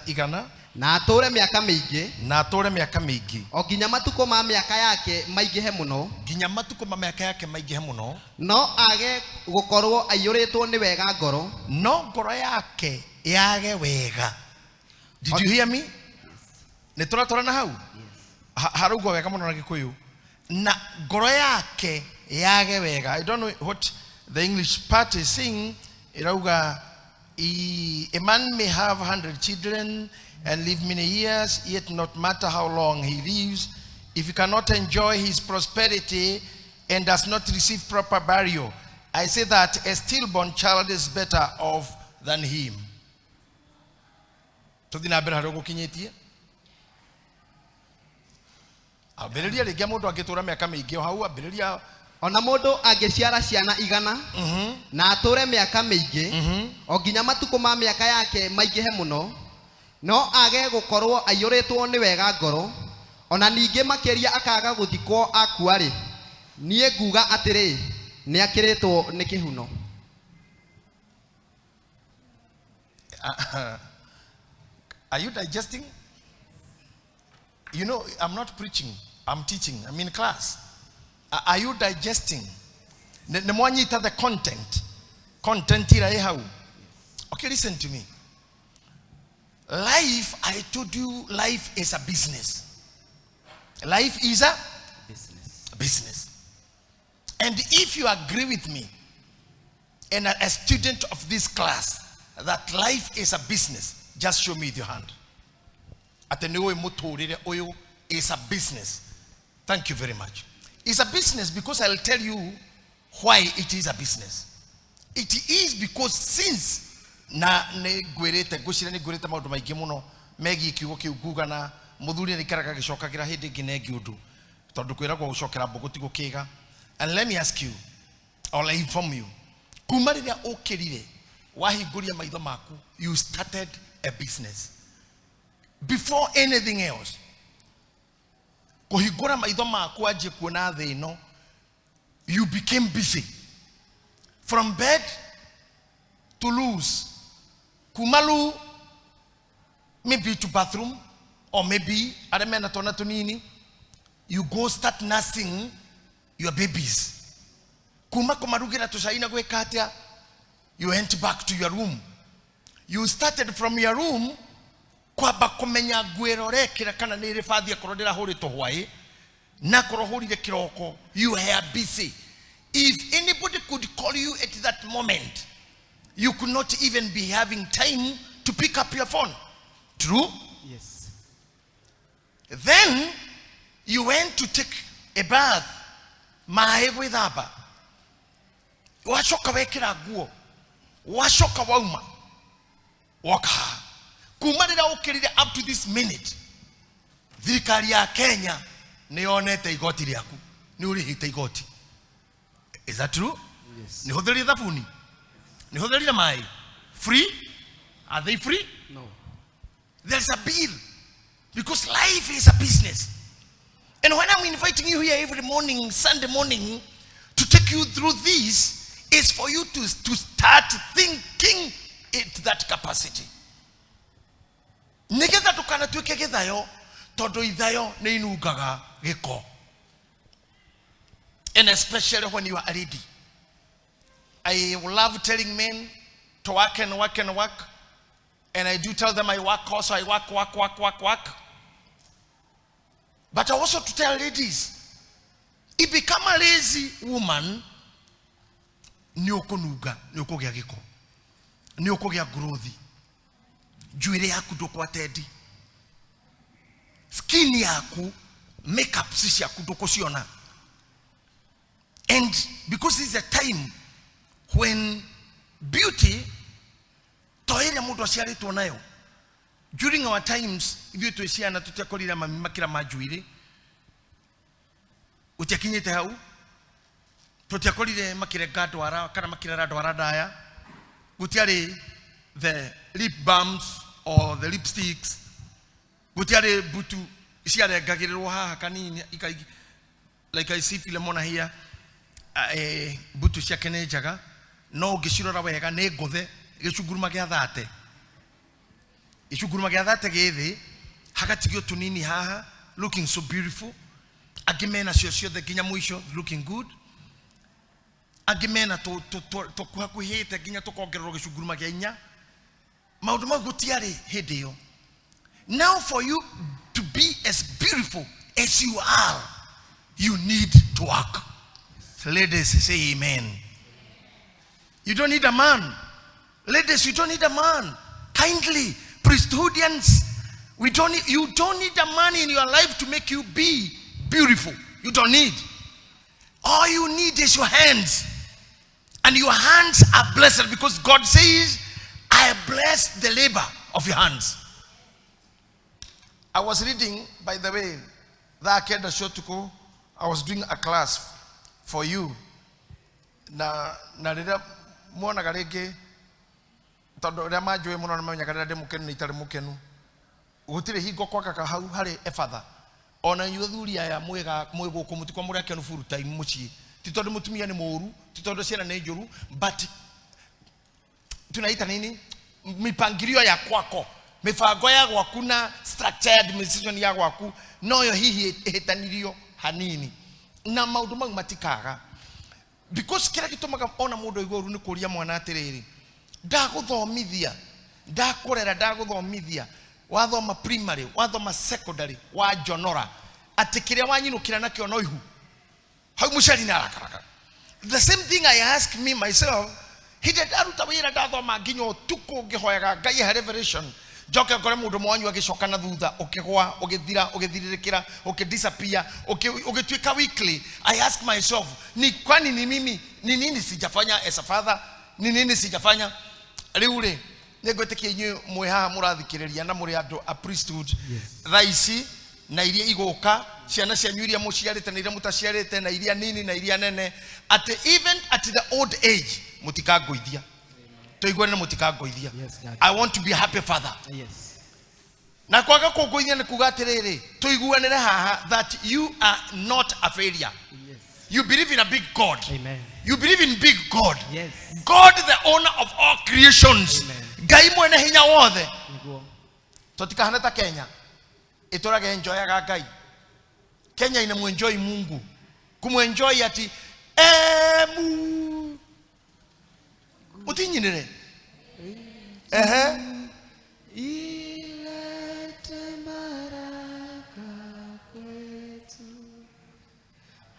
Igana. Na atũũre mĩaka mĩingĩ, Na atũũre mĩaka mĩingĩ, o nginya matukũ ma mĩaka yake maingĩhe mũno, nginya matukũ ma mĩaka yake maingĩhe mũno, no age gũkorwo aiyũrĩtwo nĩ wega ngoro, no ngoro yake yage wega. Did you hear me? Nĩ tũratwarana hau? Haraugwo wega mũno na Gĩkũyũ, na ngoro yake yage wega. I don't know what the English part is saying. Ĩrauga a man may have 100 children and live many years, yet not matter how long he lives, if he cannot enjoy his prosperity and does not receive proper burial, I say that a stillborn child is better off than him. Tũthiĩ na mbere harĩa ũgũkinyĩtie. Ambĩrĩria rĩngĩ, mũndũ angĩtũra mĩaka mĩingĩ, o hau ambĩrĩria. Ona mũndũ angĩciara ciana 100 na atũũre mĩaka mĩingĩ, o nginya matukũ ma mĩaka yake maingĩhe mũno, no age gũkorwo aiyũrĩtwo nĩ wega ngoro, ona ningĩ makĩria akaga gũthikwo akua-rĩ, niĩ nguga atĩrĩ, nĩ akĩrĩtwo nĩ kĩhuno. Are you digesting? You know, I'm not preaching, I'm teaching. I'm in class. Are you digesting? Nĩ mwanyita the content? Content ira ĩ hau. Okay, listen to me. Life, I told you, life is a business. Life is a business. Business. And if you agree with me, and a student of this class, that life is a business, just show me with your hand. Atĩ nĩ ũĩ mũtũrĩre ũyũ is a business. Thank you very much. It's a business because I'll tell you why it is a business. It is because since na nĩ ngwĩrĩte, ngwĩciria nĩ ngwĩrĩte maũndũ maingĩ mũno megiĩ kiugo kĩu, nguga na mũthuri nĩ aikaraga agĩcokagĩra hĩndĩ ĩngĩ na ĩngĩ ũndũ, tondũ kwĩragwo gũcokera mbũgũ ti gũkĩga. And let me ask you or I inform you, kuma rĩrĩa ũkĩrire wahingũria maitho maku, you started a business before anything else. Kũhingũra maitho maku wanjie kuona thĩ ĩno, you became busy. From bed to loos, kuma loo maybe to bathroom, or maybe arĩa mena twana tũnini, you go start nursing your babies. Kuma kũmarugĩra tũcai na gwĩka atĩa, you went back to your room. You started from your room kwamba kũmenya nguo ĩrĩa ũrekĩra kana nĩ ĩrĩ bathi, akorwo ndĩrahũrĩtwo hwaĩ na akorwo hũrire kĩroko. You were busy. If anybody could call you at that moment, you could not even be having time to pick up your phone. True? Yes. Then you went to take a bath, maĩ gwĩthamba, wacoka wekĩra nguo, wacoka wauma woka haha. Kuma rĩrĩa ũkĩrire up to this minute, thirikari ya Kenya nĩ yonete igoti rĩaku, nĩ ũrĩhĩte igoti. Is that true? Yes. Nĩ hũthĩrire thabuni, nĩ hũthĩrire maĩ. Free? Are they free? No. There's a bill, because life is a business. And when I'm inviting you here every morning, Sunday morning, to take you through this, is for you to start thinking it that capacity, nigetha ndũkanatuĩke gĩthayo, tondũ ithayo nĩ inungaga gĩko, and especially when you are a lady. I love telling men to work and work and work, and I do tell them I work also. I work, work, work, work, work. But I also to tell ladies, if become a lazy woman, nĩ ũkũnunga, nĩ ũkũgĩa gĩko, nĩ ũkũgĩa growth, njuĩrĩ yaku ndũkwatendi, skin yaku, makeup ciaku ndũkũciona. And because it's a time when beauty to ĩrĩa mũndũ aciarĩtwo nayo, during our times, ithuĩ twĩ ciana tũtiakorire mami makĩra ma njuĩrĩ, gũtiakinyĩte hau. Tũtiakorire makĩrenga ndwara kana makĩrera ndwara ndaya. Gũtiarĩ the lip balms or the lipsticks, gũtiarĩ mbutu ciarengagĩrĩrwo haha kanini like I see Philemona here, mbutu ciake nĩ njega, no ũngĩcirora wega nĩ ngũthe gĩcunguruma gĩa thate. Gĩcunguruma gĩa 30 gĩ thĩ, hagatigio tũnini haha, looking so beautiful. Angĩ mena cio ciothe nginya mũico, looking good. Angĩ mena tũkuhakuhĩte nginya tũkongererwo gĩcunguruma gĩa inya. Maũndũ mau gũtiarĩ hĩndĩ ĩyo. Now for you to be as beautiful as you are, you need to work. Ladies, say amen. You don't need a man. Ladies, you don't need a man. Kindly, priesthoodians, we don't need, you don't need a man in your life to make you be beautiful. You don't need. All you need is your hands. And your hands are blessed because God says, I bless the labor of your hands. I was reading, by the way, thaa kenda cia ũtukũ, I was doing a class for you. Na rĩrĩa muonaga rĩngĩ, tondũ rĩrĩa manjũĩ mũno nĩ mamenyaga rĩrĩa ndĩ mũkenu na itarĩ mũkenu. Gũtirĩ hingo kwagaga hau harĩ ebatha. Ona inyuĩ athuri aya mwĩ gũkũ mũtikoragwo mũrĩ akenu full time mũciĩ. Ti tondũ mũtumia nĩ mũũru, ti tondũ ciana nĩ njũru, but tunaita nini? Mipangilio ya kwako, mibango ya gwaku na structure ya administration ya gwaku noyo hihi ĩhĩtanirio hanini na maũndũ mau matikaga, because kĩrĩa gĩtũmaga ona mũndũ aigue ũru nĩ kũria mwana atĩrĩrĩ, ndagũthomithia, ndakũrera, ndagũthomithia, wathoma primary, wathoma secondary, wanjonora atĩ kĩrĩa wanyinũkĩra nakĩo no ihu. Hau mũciari nĩ arakaraga. The same thing I ask me myself, hĩndĩ ndaruta wĩra ndathoma nginya ũtukũ ngĩhoyaga Ngai ahe revelation, njoke ngore mũndũ mwanyu agĩcoka na thutha, ũkĩgwa, ũgĩthira, ũgĩthirĩrĩkĩra, ũkĩdisappear, ũgĩtuĩka weekly. I ask myself, ni kwani ni mimi, ni nini sijafanya as a father, ni nini sijafanya? Rĩu rĩ, nĩ ngwĩtĩkia inyuĩ mwĩ haha mũrathikĩrĩria na mũrĩ andũ a priesthood. Thaa ici na iria igũka, ciana cianyu iria mũciarĩte na iria mũtaciarĩte, na iria nini na iria nene, atĩ even at the old age mũtikangũithia. Tũiguane mũtikangũithia. Yes, Daddy. I want to be a happy father. Yes. Na kwaga kũngũithia nĩ kuga atĩrĩrĩ, tũiguanĩre haha that you are not a failure. Yes. You believe in a big God. Amen. You believe in big God. Yes. God the owner of all creations. Amen. Ngai mwene hinya wothe. Nĩguo. Tũtikahane ta Kenya. Ĩtũraga enjoyaga Ngai. Kenya inamwenjoy Mungu. Kumwenjoy ati emu. Utinyinire. Ehe. Ilete baraka kwetu,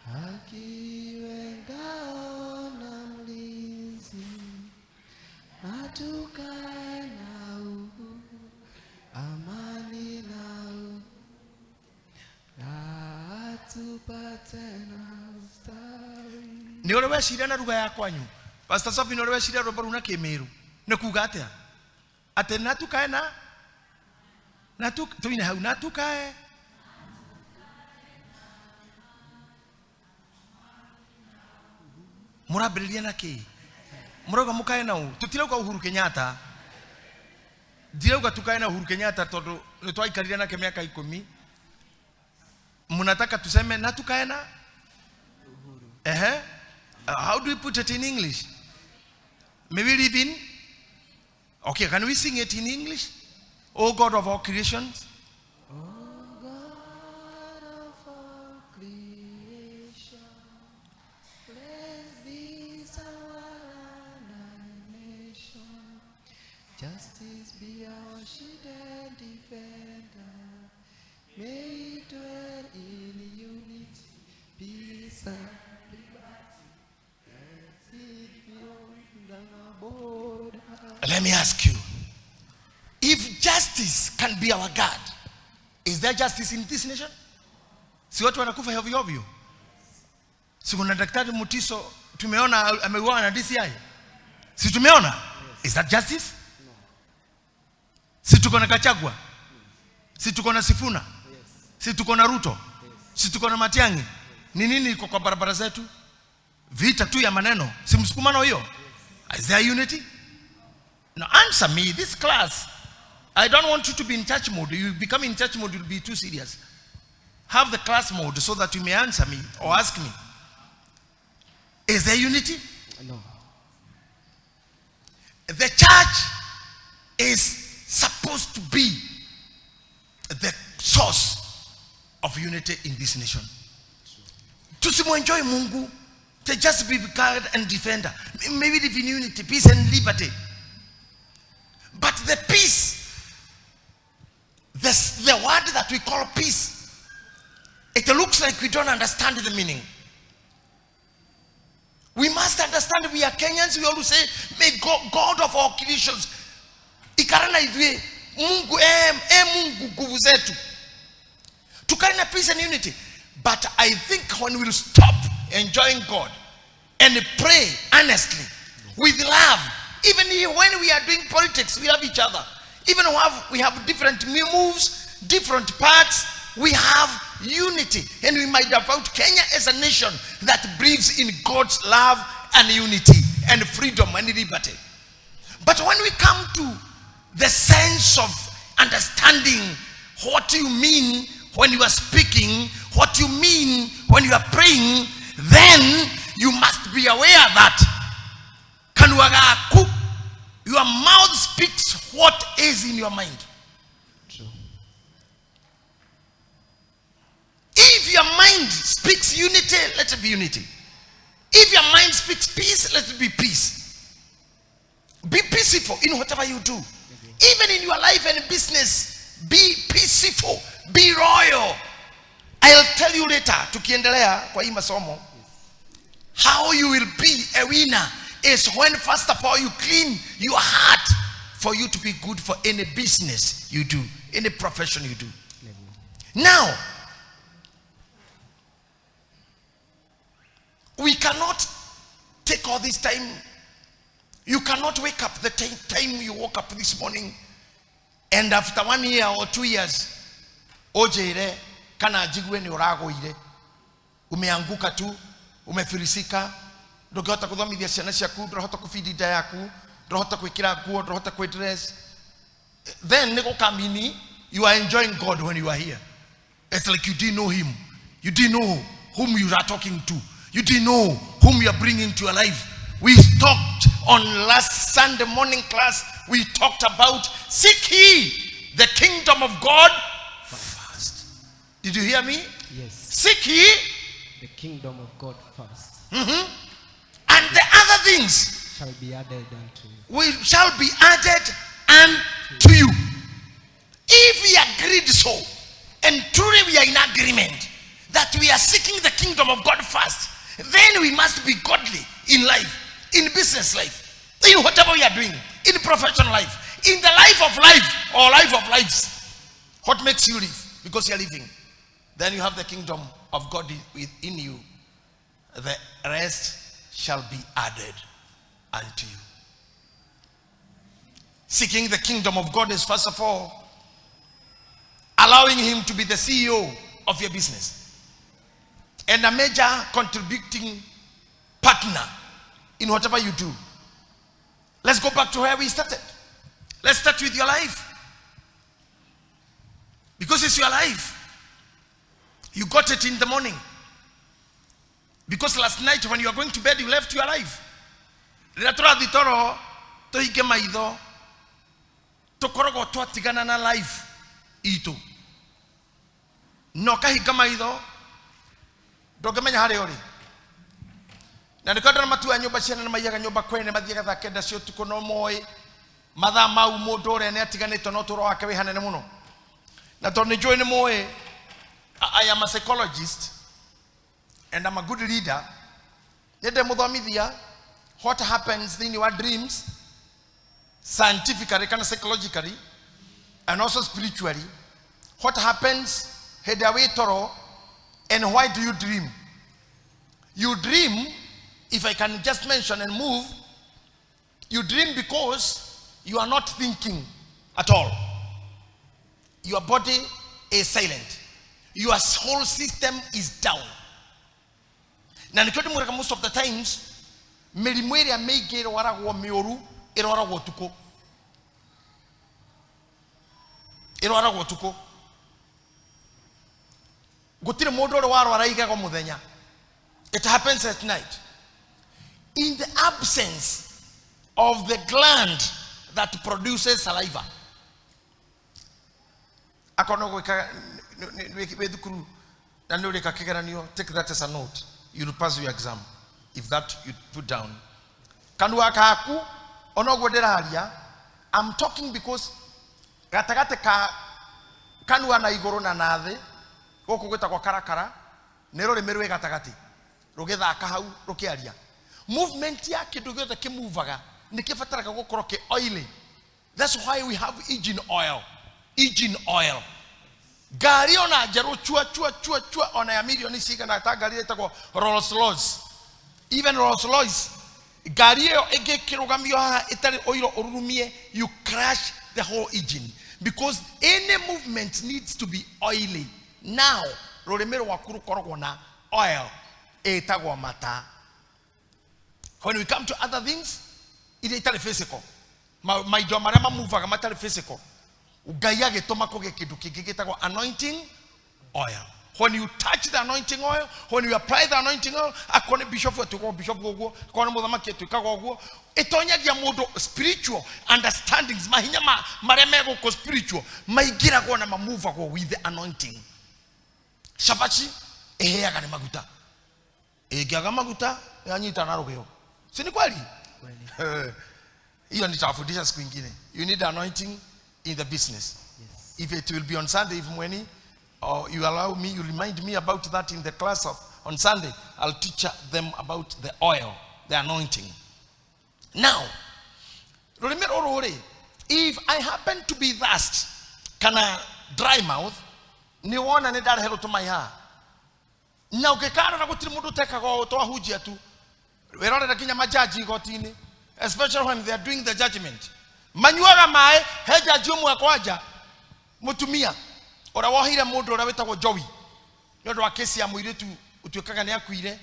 haki iwe ngao na mlinzi, na tukae na uhuru, amani na uhuru, na tupate na ustawi. Nĩ ũrĩ weciria na lugha ya kwanyu? Pastor Sophie, nĩ ũrĩ weciria rwĩmbo rũu na Kĩmĩrũ? Nĩ kuga atĩa? Atĩ na tukae na tuine hau, na tukae. Mũrambĩrĩria na kĩ? Mũrauga mũkae na ũ? Tũtirauga Uhuru Kenyatta. Ndirauga tukae na Uhuru Kenyatta tondũ nĩ twaikarire nake mĩaka 10. Mnataka tuseme na tukae na Ehe. How do we put it in English? May we live in? Okay, can we sing it in English? Oh God of all creations. Oh God of all creation, bless this our land and nation. Justice be our shield and defender. May it dwell in unity, peace and liberty. Let it beyond the border. Let me ask you, if justice can be our God, is there justice in this nation? Si watu wanakufa ovyo ovyo? Si kuna Daktari Mutiso tumeona ameuawa na DCI? Si tumeona? Yes. Is that justice? No. Si tuko na Gachagua? Si tuko na Sifuna? Yes. Si tuko na Ruto? Yes. Si tuko na Matiang'i? Yes. Ni nini iko kwa barabara zetu? Vita tu ya maneno. Si msukumano hiyo? Yes. Is there unity? Now answer me, this class. I don't want you to be in church mode. You become in church mode, you'll be too serious. Have the class mode so that you may answer me or ask me. Is there unity? No. The church is supposed to be the source of unity in this nation. Tusimuenjoy Mungu to just be guard and defender. Maybe live in unity, peace and liberty. But the peace, the word that we call peace, it looks like we don't understand the meaning. We must understand we are Kenyans. We always say, may God, God of our creations, ikarana ithuĩ, Mungu, Mungu nguvu zetu. Tukae na peace and unity. But I think when we'll stop enjoying God and pray earnestly with love, even when we are doing politics, we love each other. Even we have different moves, different parts, we have unity. And we might about Kenya as a nation that believes in God's love and unity and freedom and liberty. But when we come to the sense of understanding what you mean when you are speaking, what you mean when you are praying, then you must be aware that kanua gaku, your mouth speaks what is in your mind. True. If your mind speaks unity, let it be unity. If your mind speaks peace, let it be peace. Be peaceful in whatever you do. Even in your life and business, be peaceful, be royal. I'll tell you later, tukiendelea kwa hii masomo, how you will be a winner is when first of all you clean your heart for you to be good for any business you do, any profession you do. Now, we cannot take all this time. You cannot wake up the time you woke up this morning and after 1 year or 2 years, ojere kana jigue ni uragoire, umeanguka tu, umefirisika, ndũngĩhota gũthomithia ciana ciaku, ndũrahota kũbidi nda yaku, ndũrahota gwĩkĩra nguo, ndũrahota kwĩdress. Then nĩgũkamini you are enjoying God when you are here. It's like you didn't know him. You didn't know whom you are talking to. You didn't know whom you are bringing to your life. We talked on last Sunday morning class, we talked about seek ye the kingdom of God first. Did you hear me? Yes. Seek ye the kingdom of God first. And the other things shall be added unto you. We shall be added unto you. If we agreed so, and truly we are in agreement that we are seeking the kingdom of God first, then we must be godly in life, in business life, in whatever we are doing, in professional life, in the life of life or life of lives. What makes you live? Because you are living. Then you have the kingdom of God within you. The rest shall be added unto you. Seeking the kingdom of God is first of all allowing him to be the CEO of your business and a major contributing partner in whatever you do. Let's go back to where we started. Let's start with your life. Because it's your life. You got it in the morning. Because last night when you were going to bed, you left your life. Rĩrĩa tũrathiĩ toro, tũhinge maitho, tũkoragwo twatigana na life itũ. Na ũkahinga maitho, ndũngĩmenya harĩa ũrĩ. Na nĩkĩo andũ arĩa matuaga nyũmba ciana nĩ maiyaga nyũmba kwene, mathiaga thaa kenda cia ũtukũ no moĩ mathaa mau mũndũ ũrĩa nĩ atiganĩte na ũtũũro wake wĩ hanene mũno. Na tondũ nĩ njũĩ nĩ mũĩ, I am a psychologist and I'm a good leader. Nĩ ndĩmũthomithia what happens in your dreams scientifically kana psychologically and also spiritually. What happens hĩndĩ ĩrĩa wĩ toro and why do you dream? You dream, if I can just mention and move, you dream because you are not thinking at all. Your body is silent. Your whole system is down. Na nĩkĩo ndĩmwĩraga most of the times, mĩrimũ ĩrĩa mĩingĩ ĩrwaragwo mĩũru, ĩrwaragwo ũtukũ. Ĩrwaragwo ũtukũ. Gũtirĩ mũndũ ũrĩ warwara igego mũthenya. It happens at night. In the absence of the gland that produces saliva. Akorwo nĩ gwĩka wĩ thukuru na nĩ ũrĩka kĩgeranio, take that as a note. You will pass your exam if that you put down. Kanua kaku ona ũguo ndĩraria, I'm talking because gatagatĩ ka kanua na igũrũ na nathĩ gũkũ gwĩtagwo karakara, nĩ rũrĩmĩ rwĩ gatagatĩ rũgĩthaka hau rũkĩaria. Movement ya kĩndũ gĩothe kĩmuvaga nĩ kĩbataraga gũkorwo kĩ oily. That's why we have engine oil. Engine oil, ngari ona njerũ chua chua chua chua, ona ya milioni cigana, ta ngari ĩtagwo Rolls Royce, even Rolls Royce, ngari ĩyo ĩngĩkĩrũgamio haha ĩtarĩ oiro ũrurumie, you crash the whole engine, because any movement needs to be oily. Now rũrĩmĩ rwaku rũkoragwo na oil ĩtagwo mata. When we come to other things iria itarĩ physical, maindo marĩa mamuvaga matarĩ physical, Ngai agĩtũma kũgĩe kĩndũ kĩngĩ gĩtagwo anointing oil. When you touch the anointing oil, when you apply the anointing oil, akorwo nĩ bishop atuĩkaga bishop ũguo, akorwo nĩ mũthamaki atuĩkaga ũguo, ĩtonyagia mũndũ spiritual understandings. Mahinya ma marĩa me gũkũ spiritual maingĩragwo na mamuvagwo with the anointing. Cabaci ĩhĩaga nĩ maguta, ĩngĩaga maguta yanyita na rũgĩo. Si ni kweli? Hiyo nitawafundisha siku ingine. You need anointing in the business. If it will be on Sunday, if Mweni or you allow me, you remind me about that in the class of on Sunday, I'll teach them about the oil, the anointing. Now, rũrĩmĩ rũrũ rĩ, if I happen to be thirst kana dry mouth, nĩ wona nĩ ndareherwo tũmaĩ haha, na ũngĩkarora gũtirĩ mũndũ ũtekaga ũũ twahunjia tu. Wĩrorere nginya majaji igoti-inĩ, especially when they are doing the judgment, manyuaga maĩ. He jaji ũmwe kwanja mũtumia ũrĩa woheire mũndũ ũrĩa wĩtagwo Jowi nĩ ũndũ wa kesi ya mũirĩtu ũtuĩkaga nĩ akuire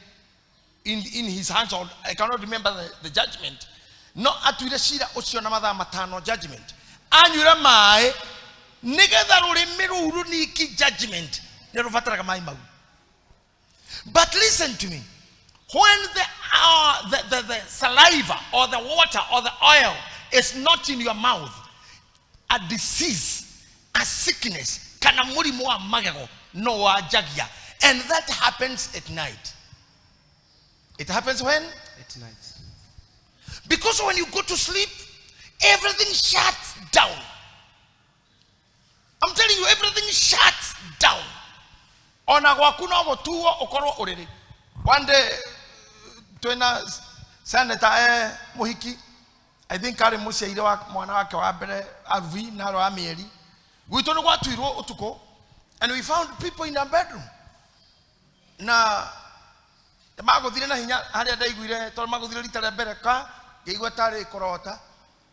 in his hands, or I cannot remember the judgment, no atuire cira ũcio na mathaa 5 judgment, anyuire maĩ nĩgetha rũrĩmĩ rũu rũniki judgment, nĩ rũbataraga maĩ mau. But listen to me, when the saliva or the water or the oil is not in your mouth, a disease, a sickness, kana mũrimũ wa magego no wanjagia. And that happens at night. It happens when? At night. Because when you go to sleep, everything shuts down. I'm telling you, everything shuts down. Ona gwaku no gũtuo ũkorwo ũrĩrĩ. One day twĩna senator, mũhiki, I think arĩ mũciaire wa mwana wake wa mbere avi na wa mĩeri, gwitũ nĩ gwatuirwo ũtukũ, and we found people in our bedroom, na magũthire na hinya harĩa ndaiguire, tondũ magũthire rita rĩa mbere ka ngĩigua tarĩ kũrota,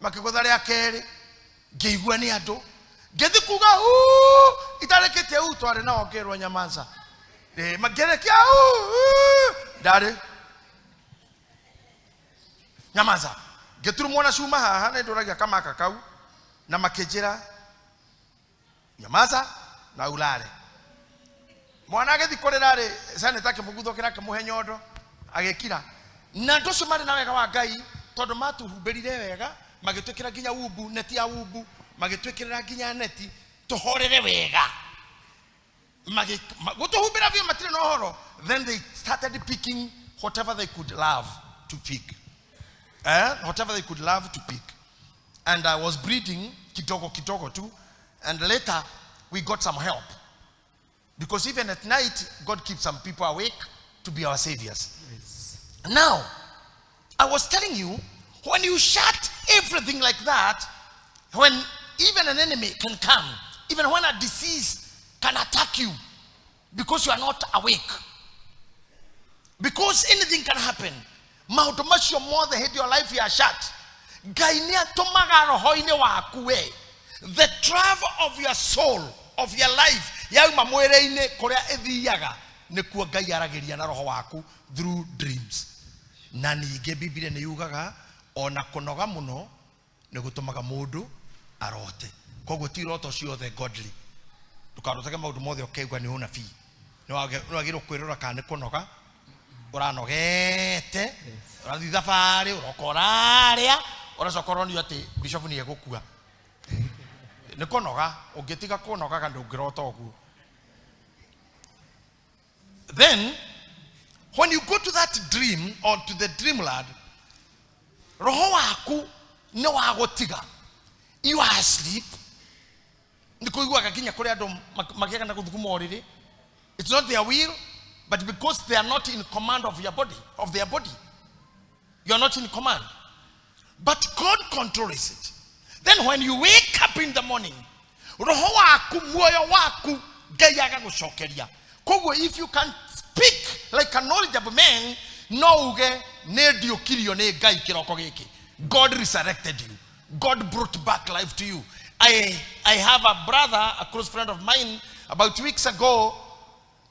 makĩgũtha rĩa kerĩ ngĩigua nĩ andũ, ngĩthi kuga uu itarĩkĩtie uu, twarĩ nao ngĩrwo nyamanza. Makĩrekia uu ndarĩ nyamanza, ngĩturumwo na cuma haha nĩ ndũragia kamaka kau, na makĩnjĩra nyamaza na ulale. Mwana agĩthiĩ kũrĩra rĩ, seneta akĩmũguthũkĩra, akĩmũhe nyondo, agĩkira. Na andũ acio marĩ na wega wa Ngai, tondũ matuhumbĩrire wega, magĩtwĩkĩra nginya umbu, neti ya umbu, magĩtwĩkĩrĩra nginya neti tũhorere wega. Gũtũhumbĩra biũ matirĩ na ũhoro. Then they started picking whatever they could love to pick. Whatever they could love to pick. And I was breathing kidogo kidogo too. And later we got some help. Because even at night, God keeps some people awake to be our saviors. Yes. Now, I was telling you, when you shut everything like that, when even an enemy can come, even when a disease can attack you, because you are not awake. Because anything can happen. Maũndũ macio mothe hĩndĩ your life you are shut. Ngai nĩ atũmaga roho-inĩ waku we. The travel of your soul, of your life, yauma mwĩrĩ-inĩ kũrĩa ĩthiaga, nĩkuo Ngai aragĩria na roho waku through dreams. Na ningĩ Biblia nĩ yugaga ona kũnoga mũno nĩ gũtũmaga mũndũ arote. Koguo ti iroto ciothe godly. Ndũkarotage maũndũ mothe ũkaigua nĩ ũnabii. Nĩ wagĩrĩirwo kwĩrora kana nĩ kũnoga ũranogete, ũrathiĩ thabarĩ, ũroka ũrarĩa, ũracoka ũronio atĩ bishop nĩ egũkua. Nĩ kũnoga, ũngĩtiga kũnogaga ndũngĩrota ũguo. Then when you go to that dream or to the dreamland, roho waku nĩ wagũtiga. You are asleep. Nĩ kũiguaga nginya kũrĩ andũ magĩaga na gũthuguma ũrĩrĩ. It's not their will, but because they are not in command of your body, of their body. You are not in command. But God controls it. Then when you wake up in the morning, roho waku, muoyo waku, Ngai agagũcokeria. Koguo if you can speak like a knowledgeable man, no uge nĩ ndiũkirio nĩ Ngai kĩroko gĩkĩ. God resurrected you. God brought back life to you. I have a brother, a close friend of mine, about 2 weeks ago,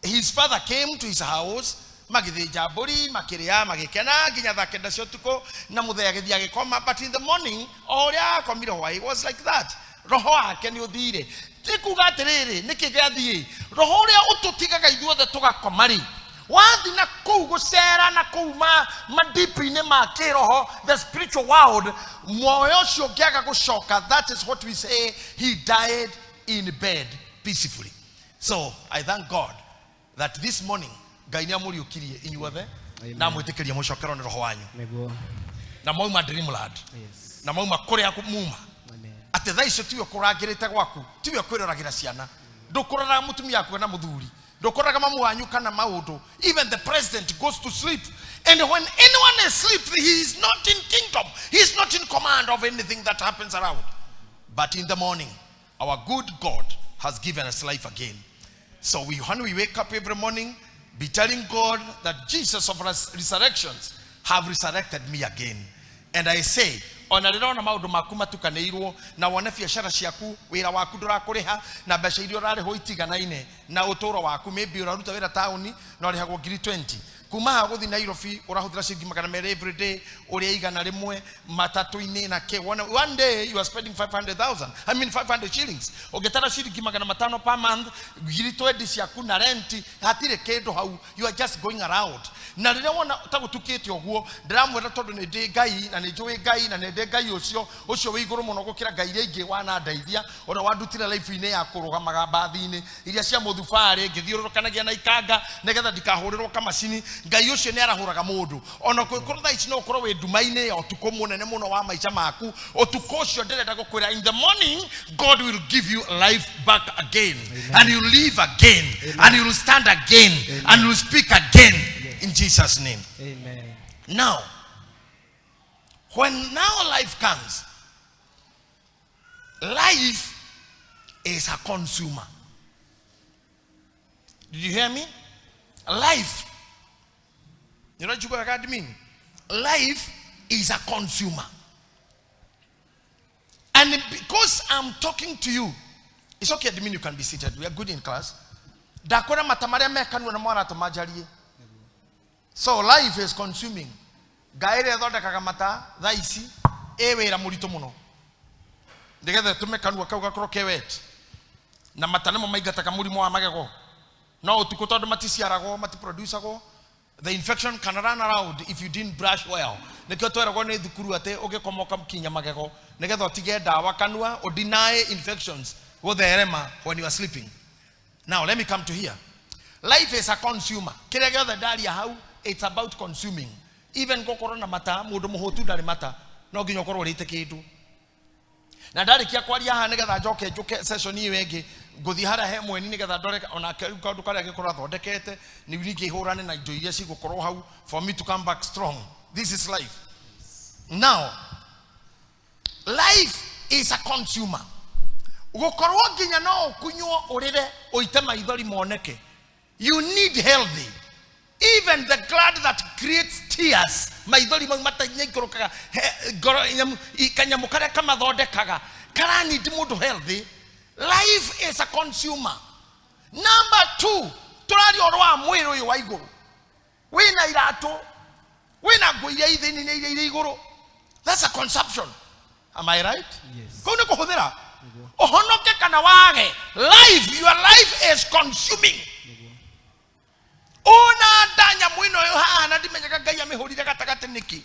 his father came to his house, magĩthĩnja mbũri, makĩrĩa, magĩkena nginya thaa 9 cia ũtukũ, na mũthee agĩthiĩ agĩkoma. But in the morning, o ũrĩa akomire hwaĩ was like that, roho wake nĩ ũthire. Ti kuga atĩrĩrĩ, nĩkĩ gĩathiĩ? Roho ũrĩa ũtũtigaga ithuothe tũgakoma rĩ, wathi na kũu gũcera na kũu madipi-inĩ ma kĩroho, the spiritual world, muoyo ũcio ũngĩaga gũcoka, that is what we say, he died in bed peacefully. So I thank God that this morning Ngai nĩ amũriũkirie inyuothe Amen. na amwĩtĩkĩria mũcokerwo nĩ roho wanyu Nĩguo. Na mauma dreamland na mauma kũrĩa muma. Amen. Atĩ thaa icio tiwe kũrangĩrĩte gwaku, tiwe kwĩroragĩra ciana, ndũkũroraga mũtumia waku na mũthuri, ndũkũroraga mamu wanyu kana maũndũ. Even the president goes to sleep, and when anyone is asleep, he is not in kingdom, he is not in command of anything that happens around. But in the morning, our good God has given us life again. So when we wake up every morning, be telling God that Jesus of resurrections have resurrected me again. And I say, ona rĩrona maũndũ maku matukanĩirwo na wone biacara ciaku, wĩra waku ndũrakũrĩha na mbeca iria ũrarĩhwo itiganaine na ũtũũro waku. Maybe ũraruta wĩra taũni na ũrĩhagwo ngiri 20. Kuma haha gũthiĩ Nairobi ũrahũthĩra ciringi 200 every day, ũrĩa 100 matatũ-inĩ na kĩ. One day you are spending 500,000, I mean 500 shillings. Ũngĩtara ciringi 500 per month, ngiri 20 ciaku na rent, hatirĩ kĩndũ hau. You are just going around. Na rĩrĩa wona ta gũtukĩte ũguo, ndĩramwĩra tondũ nĩ ndĩ Ngai na nĩ njũĩ Ngai na nĩ ndĩ Ngai ũcio ũcio wĩ igũrũ mũno gũkĩra ngai iria ingĩ wanandeithia, ũrĩa wandutire life-inĩ ya kũrũgamaga mbathi-inĩ iria cia mũthubarĩ ngĩthiũrũrũkanagia na ikanga nĩgetha ndikahũrĩrwo kamacini. Ngai ũcio nĩ arahũraga mũndũ ona kũngĩkorwo thaa ici no ũkorwo wĩ nduma-inĩ ya ũtukũ mũnene mũno wa maica maku. Ũtukũ ũcio ndĩrenda gũkwĩra, in the morning God will give you life back again and you live again and you will stand again and you will speak again in Jesus' name. Amen. Now, when now life comes, life is a consumer. Did you hear me? Life. You know what you got mean? Life is a consumer. And because I'm talking to you, it's okay, admin, you can be seated. We are good in class. Ndakwĩra mata marĩa me kanua nĩmo aratũma njarie. So life is consuming. Ngai ĩrĩa ĩthondekaga mata thaa ici ĩ wĩra mũritũ mũno nĩgetha ĩtũme kanua kau gakorwo ke wet, na mata nĩmo maingataga mũrimũ wa magego. No ũtukũ tondũ maticiaragwo, matiproducagwo, the infection can run around if you didn't brush well. Nĩkĩo tweragwo nĩ thukuru atĩ ũgĩkoma ũkakinya magego nĩgetha ũtige ndawa kanua, ũdeny infections gũtherema when you are sleeping. Now let me come to here. Life is a consumer. Kĩrĩa gĩothe ndaria hau, it's about consuming. Even gũkorwo na mata, mũndũ mũhũtu ndarĩ mata, no nginya ũkorwo ũrĩte kĩndũ. Na ndarĩkia kwaria haha nĩgetha njoke njũke session ĩyo ĩngĩ, ngũthiĩ harĩa he mweni nĩgetha ndore onake rĩu kaũndũ karĩa angĩkorwo athondekete nĩ ningĩ hũrane na indo iria cigũkorwo hau for me to come back strong. This is life. Now, life is a consumer. Gũkorwo nginya no ũkunywo ũrĩre ũite maithori moneke. You need healthy. Even the gland that creates tears, maithori mau matanyaikũrũkaga, ngoro kanyamũ karĩa kamathondekaga karanindi mũndũ healthy. Life is a consumer. Number two, tũraria ũhoro wa mwĩrĩ ũyũ wa igũrũ. Wĩna iratũ, wĩna nguo iria i thĩinĩ na iria irĩ igũrũ. That's a consumption. Am I right? Yes. Kũu nĩ kũhũthĩra ũhonoke kana wage. Life, your life is consuming. Ona nda nyamũ ĩno ĩ haha na ndimenyaga Ngai amĩhũrire gatagatĩ nĩkĩ,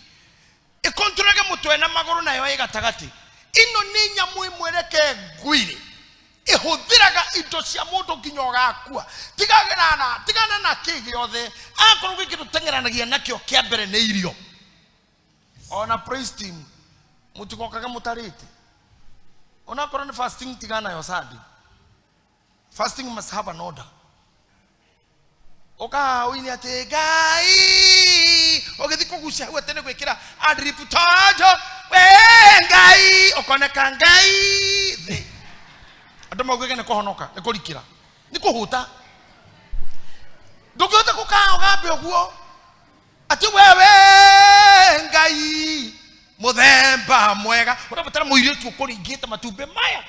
ĩkontrorage mũtwe na magũrũ, nayo ĩ gatagatĩ. Ĩno nĩ nyamũ ĩmwe, reke ngwire. Ĩhũthĩraga indo cia mũndũ nginya ũgakua. Tigana na tigana na kĩ gĩothe. Akorwo gwĩ kĩndũ tũteng'eranagia nakĩo kĩa mbere nĩ irio. Ona praise team mũtigokage mũtarĩte. Onakorwo nĩ fasting, tigana nayo Sunday. Fasting must have an order. Ũkahaha ũine atĩ Ngai ũgĩthiĩ kũgucia hau atĩ nĩ gwĩkĩra adlib, tonjo we Ngai ũkoneka Ngai thĩ, andũ maugĩge nĩ kũhonoka, nĩ kũrikĩra, nĩ kũhũta. Ndũngĩhota gũkaha ũgambe ũguo atĩ wewe Ngai mũthemba mwega. Ũrabatara mũirĩtu ũkũringĩte matumbĩ maya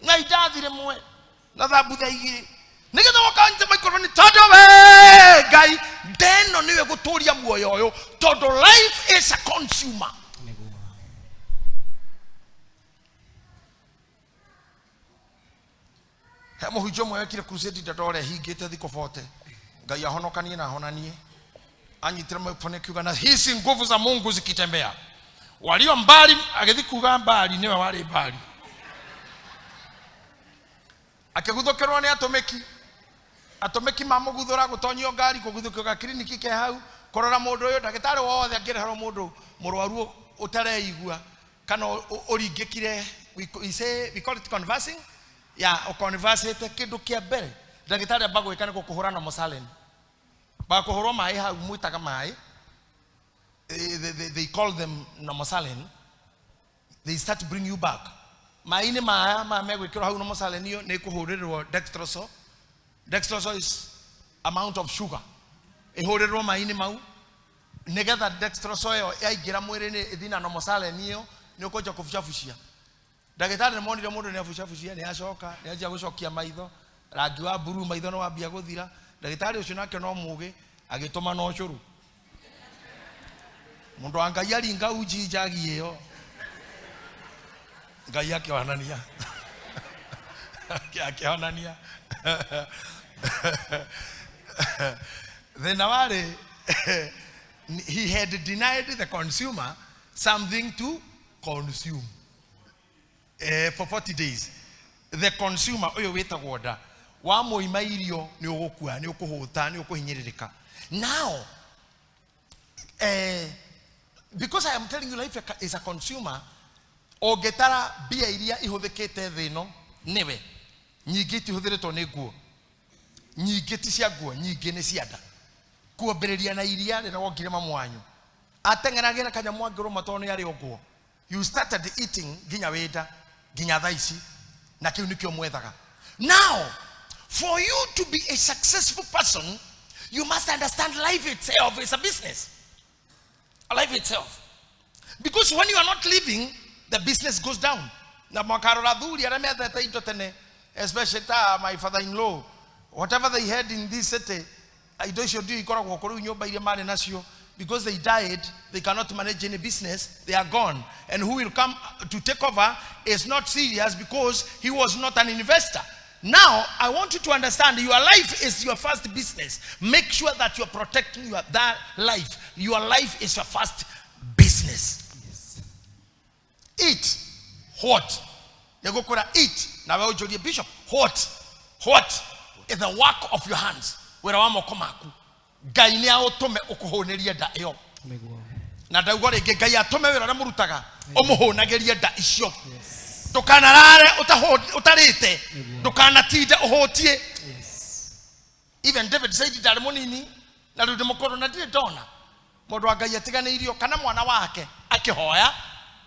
na indathi rĩmwe na thambutha igĩrĩ nĩgetha wakanyite microphone, tondũ we Ngai ndeno nĩwe gũtũria muoyo ũyũ, tondũ life is a consumer. Nĩguo. He mũhunjia ũmwe wekire crusade ndandore hingĩte thikũ 40. Ngai ahonokanie na ahonanie. Anyitire microphone akiuga, "Na hizi nguvu za Mungu zikitembea, walio mbali." Agĩthi kuga mbali nĩwe warĩ mbali, akĩguthũkĩrwo nĩ atũmĩki. Atũmĩki mamũguthũra, gũtonyio ngari, kũguthũkio gakiriniki ke hau, kũrora mũndũ ũyũ. Ndagĩtarĩ wothe angĩreherwo mũndũ mũrwaru ũtareigua kana ũringĩkire, we say, we call it conversing ya ũconversate. Kĩndũ kĩa mbere ndagĩtarĩ amba gwĩka nĩ gũkũhũra na mosalin, bakũhũrwo maĩ hau mwĩtaga maĩ. They call them nomosalin. They start to bring you back maĩ-inĩ maya maya megwĩkĩrwo hau. Nomosalin ĩyo nĩ ĩkũhũrĩrwo dextrose. Dextrose is amount of sugar ĩhũrĩrwo maĩ-inĩ mau, nĩgetha dextrose ĩyo yaingĩra mwĩrĩ-inĩ ĩthiĩ na nomosalin ĩyo, nĩ ũkũnja kũbucabucia. Ndagĩtarĩ nĩ monire mũndũ nĩ abucabucia, nĩ acoka nĩ anjia gũcokia maitho rangi wa blue, maitho nĩ wambia gũthira. Ndagĩtarĩ ũcio nake no mũgĩ, agĩtũma na ũcũrũ. Mũndũ wa Ngai aringa uji njagi ĩyo, Ngai akĩonania, akĩonania thĩna warĩ he had denied the consumer something to consume for 40 days. The consumer ũyũ wĩtagwo nda, wamũima irio nĩ ũgũkua, nĩ ũkũhũta, nĩ ũkũhinyĩrĩrĩka. Now because I am telling you life is a consumer, ũngĩtara mbia iria ihũthĩkĩte thĩ ĩno nĩwe, nyingĩ itihũthĩrĩtwo nĩ nguo, nyingĩ ti cia nguo, nyingĩ nĩ cia nda. Kuambĩrĩria na iria rĩrĩa wongire mamu wanyu ateng'eragĩra kanyamũ angĩrũma tondũ nĩ arĩ ũguo. You started eating nginya wĩnda nginya thaa ici, na kĩu nĩkĩo mwethaga. Now for you to be a successful person, you must understand life itself is a business. Life itself, because when you are not living, the business goes down. Na makarora thuri arĩa methete indo tene, especially ta my father in law, whatever they had in this city, indo icio ndio ikoragwo kũrĩu nyũmba iria marĩ nacio. Because they died, they cannot manage any business. They are gone, and who will come to take over is not serious because he was not an investor. Now I want you to understand your life is your first business. Make sure that you're protecting your that life. Your life is your first business. Eat what? Nĩgũkwĩra eat, nawe ũnjũrie, "Bishop, what?" What is the work of your hands? Wĩra wa moko maku, Ngai nĩ aũtũme ũkũhũnĩrie nda ĩyo. Nĩguo. Na ndauga rĩngĩ, Ngai atũme wĩra ũrĩa mũrutaga ũmũhũnagĩrie nda icio. Ndũkanarare ũtarĩte. Nĩguo. Ndũkanatinde ũhũtie. Even David said, "Ndarĩ mũnini na rĩu ndĩ mũkũrũ na ndirĩ ndona mũndũ wa Ngai atiganĩirio kana mwana wake akĩhoya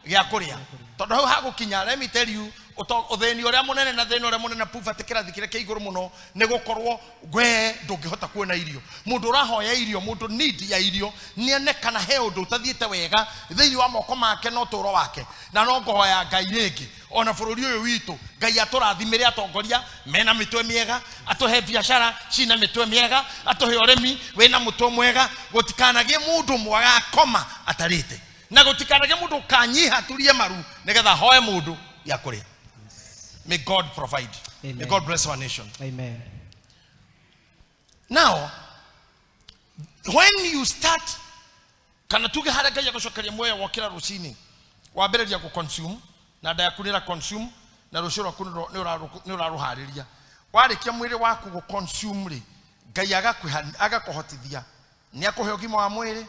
gĩa kũrĩa." Tondũ hau hagũkinya, let me tell you, ũthĩni ũrĩa mũnene na thĩna ũrĩa mũnene, poverty, kĩrathi kĩrĩa kĩa igũrũ mũno, nĩ gũkorwo we ndũngĩhota kuona irio. Mũndũ ũrahoya irio, mũndũ need ya irio, nĩonekana he ũndũ ũtathiĩte wega thĩinĩ wa moko make na ũtũũro wake. Na no ngũhoya Ngai rĩngĩ, ona bũrũri ũyũ witũ, Ngai atũrathimĩre atongoria mena mĩtwe mĩega, atũhe biacara cina mĩtwe mĩega, atũhe ũrĩmi wĩna mũtwe mwega. Gũtikanagĩe mũndũ ũmwe agakoma atarĩte, na gũtikanagĩe mũndũ ũkanyiha turie maru nĩgetha ahoe mũndũ gĩa kũrĩa. May God provide. May Amen. God bless our nation. Amen. Now when you start, kana tuge harĩa Ngai agũcokeria muoyo, wokĩra rũcinĩ, wambĩrĩria gũconsume na nda yaku nĩra consume. Na rũciũ rwaku nĩ ũrarũharĩria. Warĩkia mwĩrĩ waku gũ consume rĩ, Ngai agakũhotithia. Nĩ akũhe ũgima wa mwĩrĩ,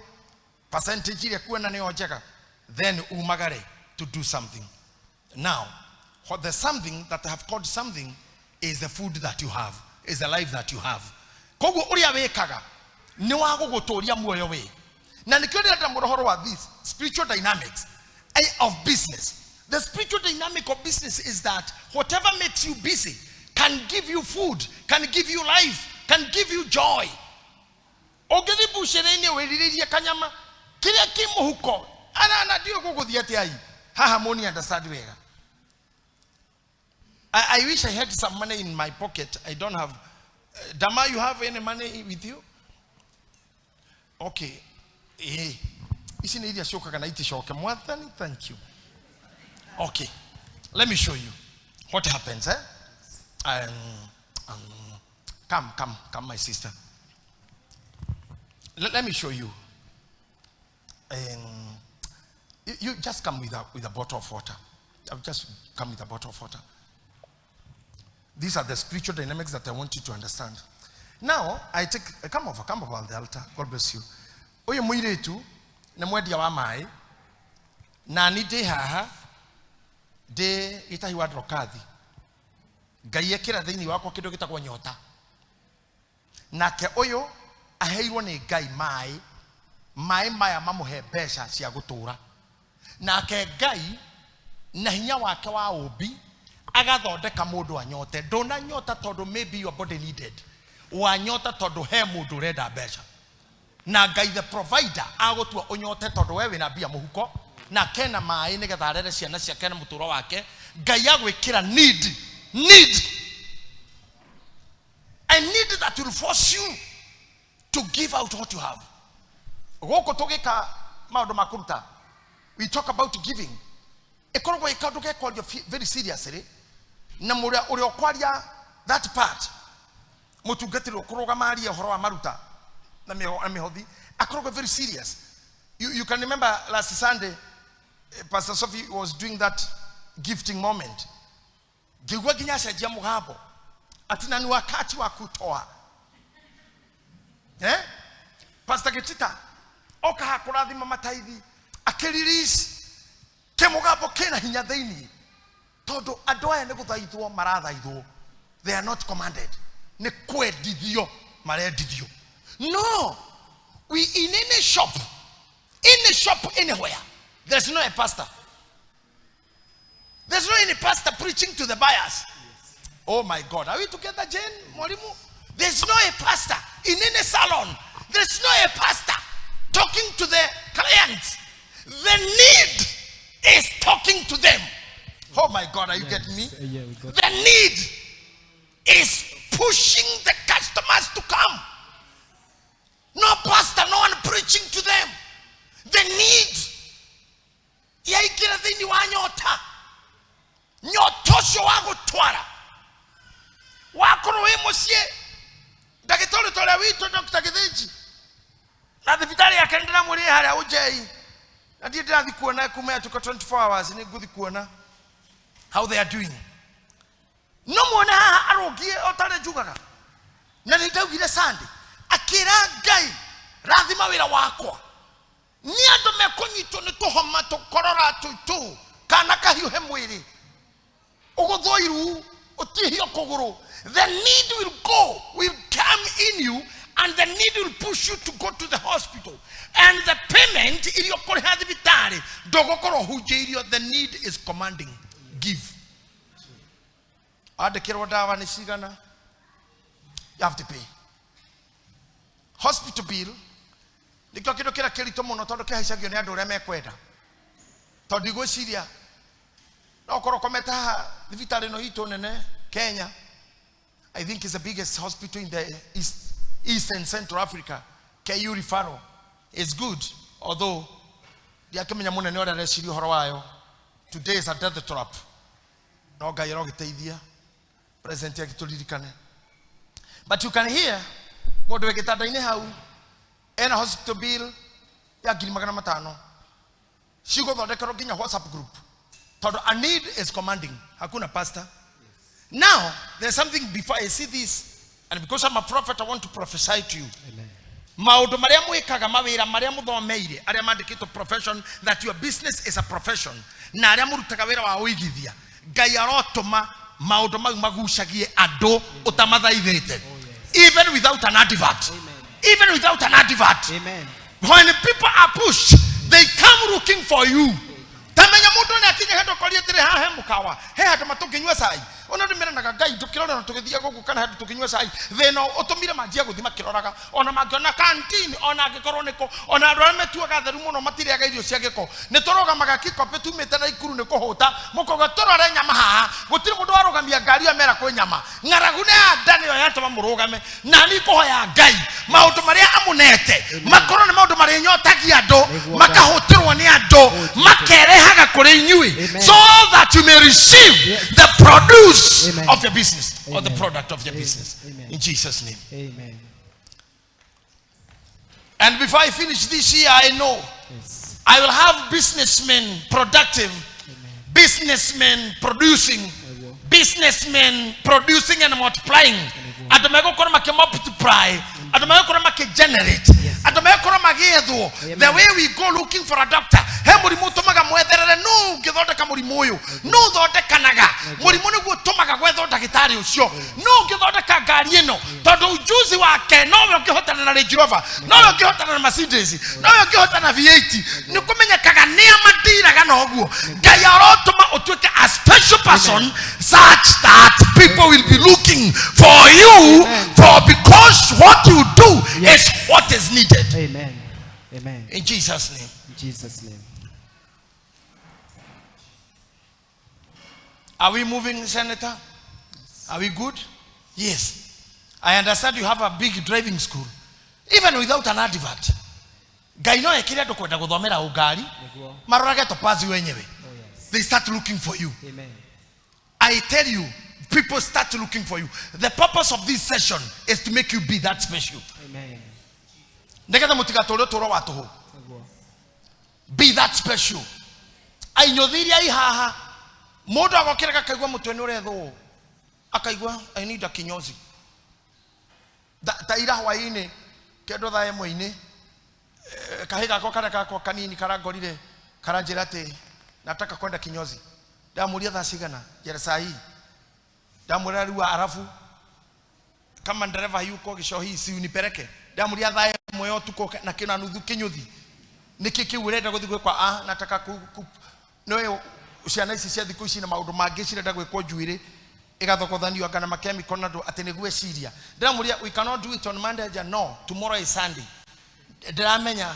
percentage iria kuona nĩyo njega, then umagare to do something. Now, what the something that I have called something is the food that you have, is the life that you have. Koguo ũrĩa wĩkaga nĩ wa gũgũtũria muoyo wĩ. Na nĩkĩo ndĩrenda mũno ũhoro wa this spiritual dynamics of business. The spiritual dynamic of business is that whatever makes you busy can give you food, can give you life, can give you joy. Ũngĩthiĩ mbucĩrĩ-inĩ wĩrirĩrie kanyama kĩrĩa kĩ mũhuko, ana ndiũĩ gũgũthiĩ atĩa i. Haha mũni understand wega. I wish I had some money in my pocket. I don't have. Dama, you have any money with you? Okay. Ici nĩ iria ciũkaga na iticoke. Mwathani, thank you. Okay. Let me show you what happens. Come, come, come, my sister. Let me show you. You just come with a bottle of water. I've just come with a bottle of water. These are the spiritual dynamics that I want you to understand. Now, I take, come over on the altar. God bless you. Uyu muiretu ni mwendia wa mai na ni ndi haha ndi gitahi wa Drokathi. Ngai ekira thiini wakwa kindu gitagwo nyota. Nake uyu aheirwo ni Ngai mai, mai maya mamuhe mbeca cia gutura. Nake Ngai na hinya wake wa ũmbi agathondeka mũndũ anyote. Ndũnanyota tondũ maybe your body needed. Wanyota tondũ he mũndũ ũrenda mbeca. Na Ngai the provider agũtua ũnyote tondũ we wĩna mbia mũhuko na kena maĩ nĩgetha arere ciana ciake na mũtũro wake. Ngai agwĩkĩra need, need. A need that will force you to give out what you have. Gũkũ tũgĩka maũndũ ma kũruta, we talk about giving. Ĩkoragwo ĩ kaũndũ gekwario very seriously, na ũrĩa ũkwaria that part, mũtungatĩri ũkũrũgama arie ũhoro wa maruta na mĩhothi, akoragwo very serious. You can remember last Sunday, Pastor Sophie was doing that gifting moment. Ngĩigua nginya acenjia mũgambo. Ati na ni wakati wa kutoa. Pastor Gitita, oka hakũrathima mataithi, akĩrelease kĩmũgambo kĩna hinya thĩinĩ. Tondũ andũ aya nĩ gũthaithwo marathaithwo. They are not commanded. Nĩ kwendithio marendithio. No, we in any shop, any shop anywhere, there's no a pastor. There's no any pastor preaching to the buyers. Yes. Oh my God, are we together, Jane? Mwalimu? There's no a pastor in any salon. There's no a pastor talking to the clients. The need is talking to them. Oh my God, are you getting me? Yeah, we got The need is pushing the customers to come. No pastor, no one preaching to them. The need. Yaikira thĩinĩ wa nyota. Nyota ũcio wa gũtwara. Wakorwo wĩ mũciĩ, ndagĩtarĩ ta ũrĩa witũ Dr. Gĩthĩnji. Na thibitarĩ yake nĩndĩramwĩrire harĩa Ũnjei. Na ndiĩ ndĩrathiĩ kuona kuma yatuĩka 24 hours, nĩ ngũthiĩ kuona how they are doing. No muone haha arũngiĩ o ta ũrĩa njugaga. Na nĩ ndaugire Sunday, akĩra Ngai, rathima wĩra wakwa. Nĩ andũ mekũnyitwo nĩ tũhoma tũkorora tũitũ, kana kahiũhe mwĩrĩ. Ũgũthwo iru, ũtihio kũgũrũ. The need will go, will come in you, and the need will push you to go to the hospital. And the payment iria ũkũrĩha thibitarĩ, ndũgũkorwo ũhunjĩirio. The need is commanding. Give. Andĩkĩrwo ndawa nĩ cigana? You have to pay. Hospital bill, nĩkĩo kĩndũ kĩrĩa kĩritũ mũno tondũ kĩhaicagio nĩ andũ ũrĩa mekwenda. Tondũ ndigwĩciria, no ũkorwo ũkomete haha thibitarĩ ĩno itũ nene Kenya, I think it's the biggest hospital in the East and Central Africa. KU Referral is good, although ndiakĩmenya mũnene ũrĩa areciria ũhoro wayo. Today is a death trap. No Ngai arogĩteithia president agĩtũririkane. But you can hear mũndũ wĩ gĩtanda-inĩ hau ena hospital bill ya ngiri magana matano. Cigũthondekerwo nginya WhatsApp group. Tondũ a need is commanding. Hakuna pastor. Now, there's something before I see this, and because I'm a prophet, I want to prophesy to you. Amen. Maũndũ marĩa mwĩkaga, mawĩra marĩa mũthomeire, arĩa mandĩkĩtwo profession, that your business is a profession, na arĩa mũrutaga wĩra wa ũigithia, Ngai arotũma maũndũ mau magucagie andũ ũtamathaithĩte. Even without an advert. Even without an advert. Amen. When people are pushed, they come looking for you. Tamenya mundu ni akinya handu korie tiri haha he mukawa, he handu matunginyua cai. Ona ndimeranaga Ngai ndukirora na tugithia guku kana handu tukinyua cai. Thina utumire manjia guthi makiroraga. Ona mangiona canteen, ona angikorwo niko, ona andu aria metuaga theru muno matiriaga irio cia giko. Ni turugamaga kikope tumite na ikuru ni kuhuta. Mukoga turore nyama haha. Gutiri mundu warugamia ngari amera kwi nyama. Ng'aragu ni ya nda niyo yatuma murugame. Na ni kuhoya Ngai maundu maria amunete makorwo ni maundu maria nyotagia andu, makahutirwo ni andu, makerehaga kuri inyui, Amen. so that you may receive Yes. the produce Amen. of your business or the Amen. product of your Amen. business. Amen. In Jesus' name. Amen. And before I finish this year, I know Yes. I will have businessmen productive, businessmen producing, businessmen producing and multiplying. Andũ megũkorwo makĩ multiply, andũ megũkorwo makĩ generate, andũ megũkorwo magĩethwo. Amen. The way we go looking for a doctor, he mũrimũ ũtũmaga mwetherere, nũ ũngĩthondeka mũrimũ ũyũ, nũ ũthondekanaga mũrimũ nĩguo ũtũmaga gwethwo ndagĩtarĩ ũcio, nũ ũngĩthondeka ngari ĩno, tondũ ujuzi wake nowe ũngĩhotana na Range Rover, nowe ũngĩhotana na Mercedes, nowe ũngĩhotana na V8. Nĩ kũmenyekaga nĩa mandiraga na ũguo. Ngai arotũma ũtuĩke a special person such that people will be looking for you. Amen. For because what you do Yes. is what is needed. Amen. Amen. In Jesus' name. In Jesus' name. Are we moving, Senator? Are we good? Yes. I understand you have a big driving school. Even without an advert. Ngai no ekire andu kwenda guthomera ungari, Nĩguo. marorage topazi wenyewe. Oh, yes. They start looking for you. Amen. I tell you, people start looking for you. The purpose of this session is to make you be that special. Amen. Nigetha mutigatũre ũtũũro wa tũhũ. Nĩguo. Be that special. Ainyũthi iria ihaha, mũndũ agokĩra akaigua mũtwe nĩ ũrethwo, akaigua I need a kinyozi. Ta ira hwaĩ-inĩ kĩndũ thaa ĩmwe-inĩ, kahĩ gakwa karĩa gakwa kanini karangorire karanjĩra atĩ nataka kwenda kinyozi. Ndamũria thaa cigana, njĩra saa hii. Ndamwĩra rĩu arabu kama ndereva yuko gĩcohi si unipeleke. Ndamũria thaa ĩmwe ya ũtukũ na kĩna nuthu kĩnyũthi, nĩkĩ kĩu ũrenda gũthiĩ gwĩkwa? Ah, nataka ku, ku, nĩũĩ ciana ici cia thikũ ici na maũndũ mangĩ cirenda gwĩkwo njuĩrĩ ĩgathogothanio anga na makemiko na ndũ atĩ nĩguo eciria. Ndĩramũria we cannot do it on Monday. Ja, no, tomorrow is Sunday. Ndĩramenya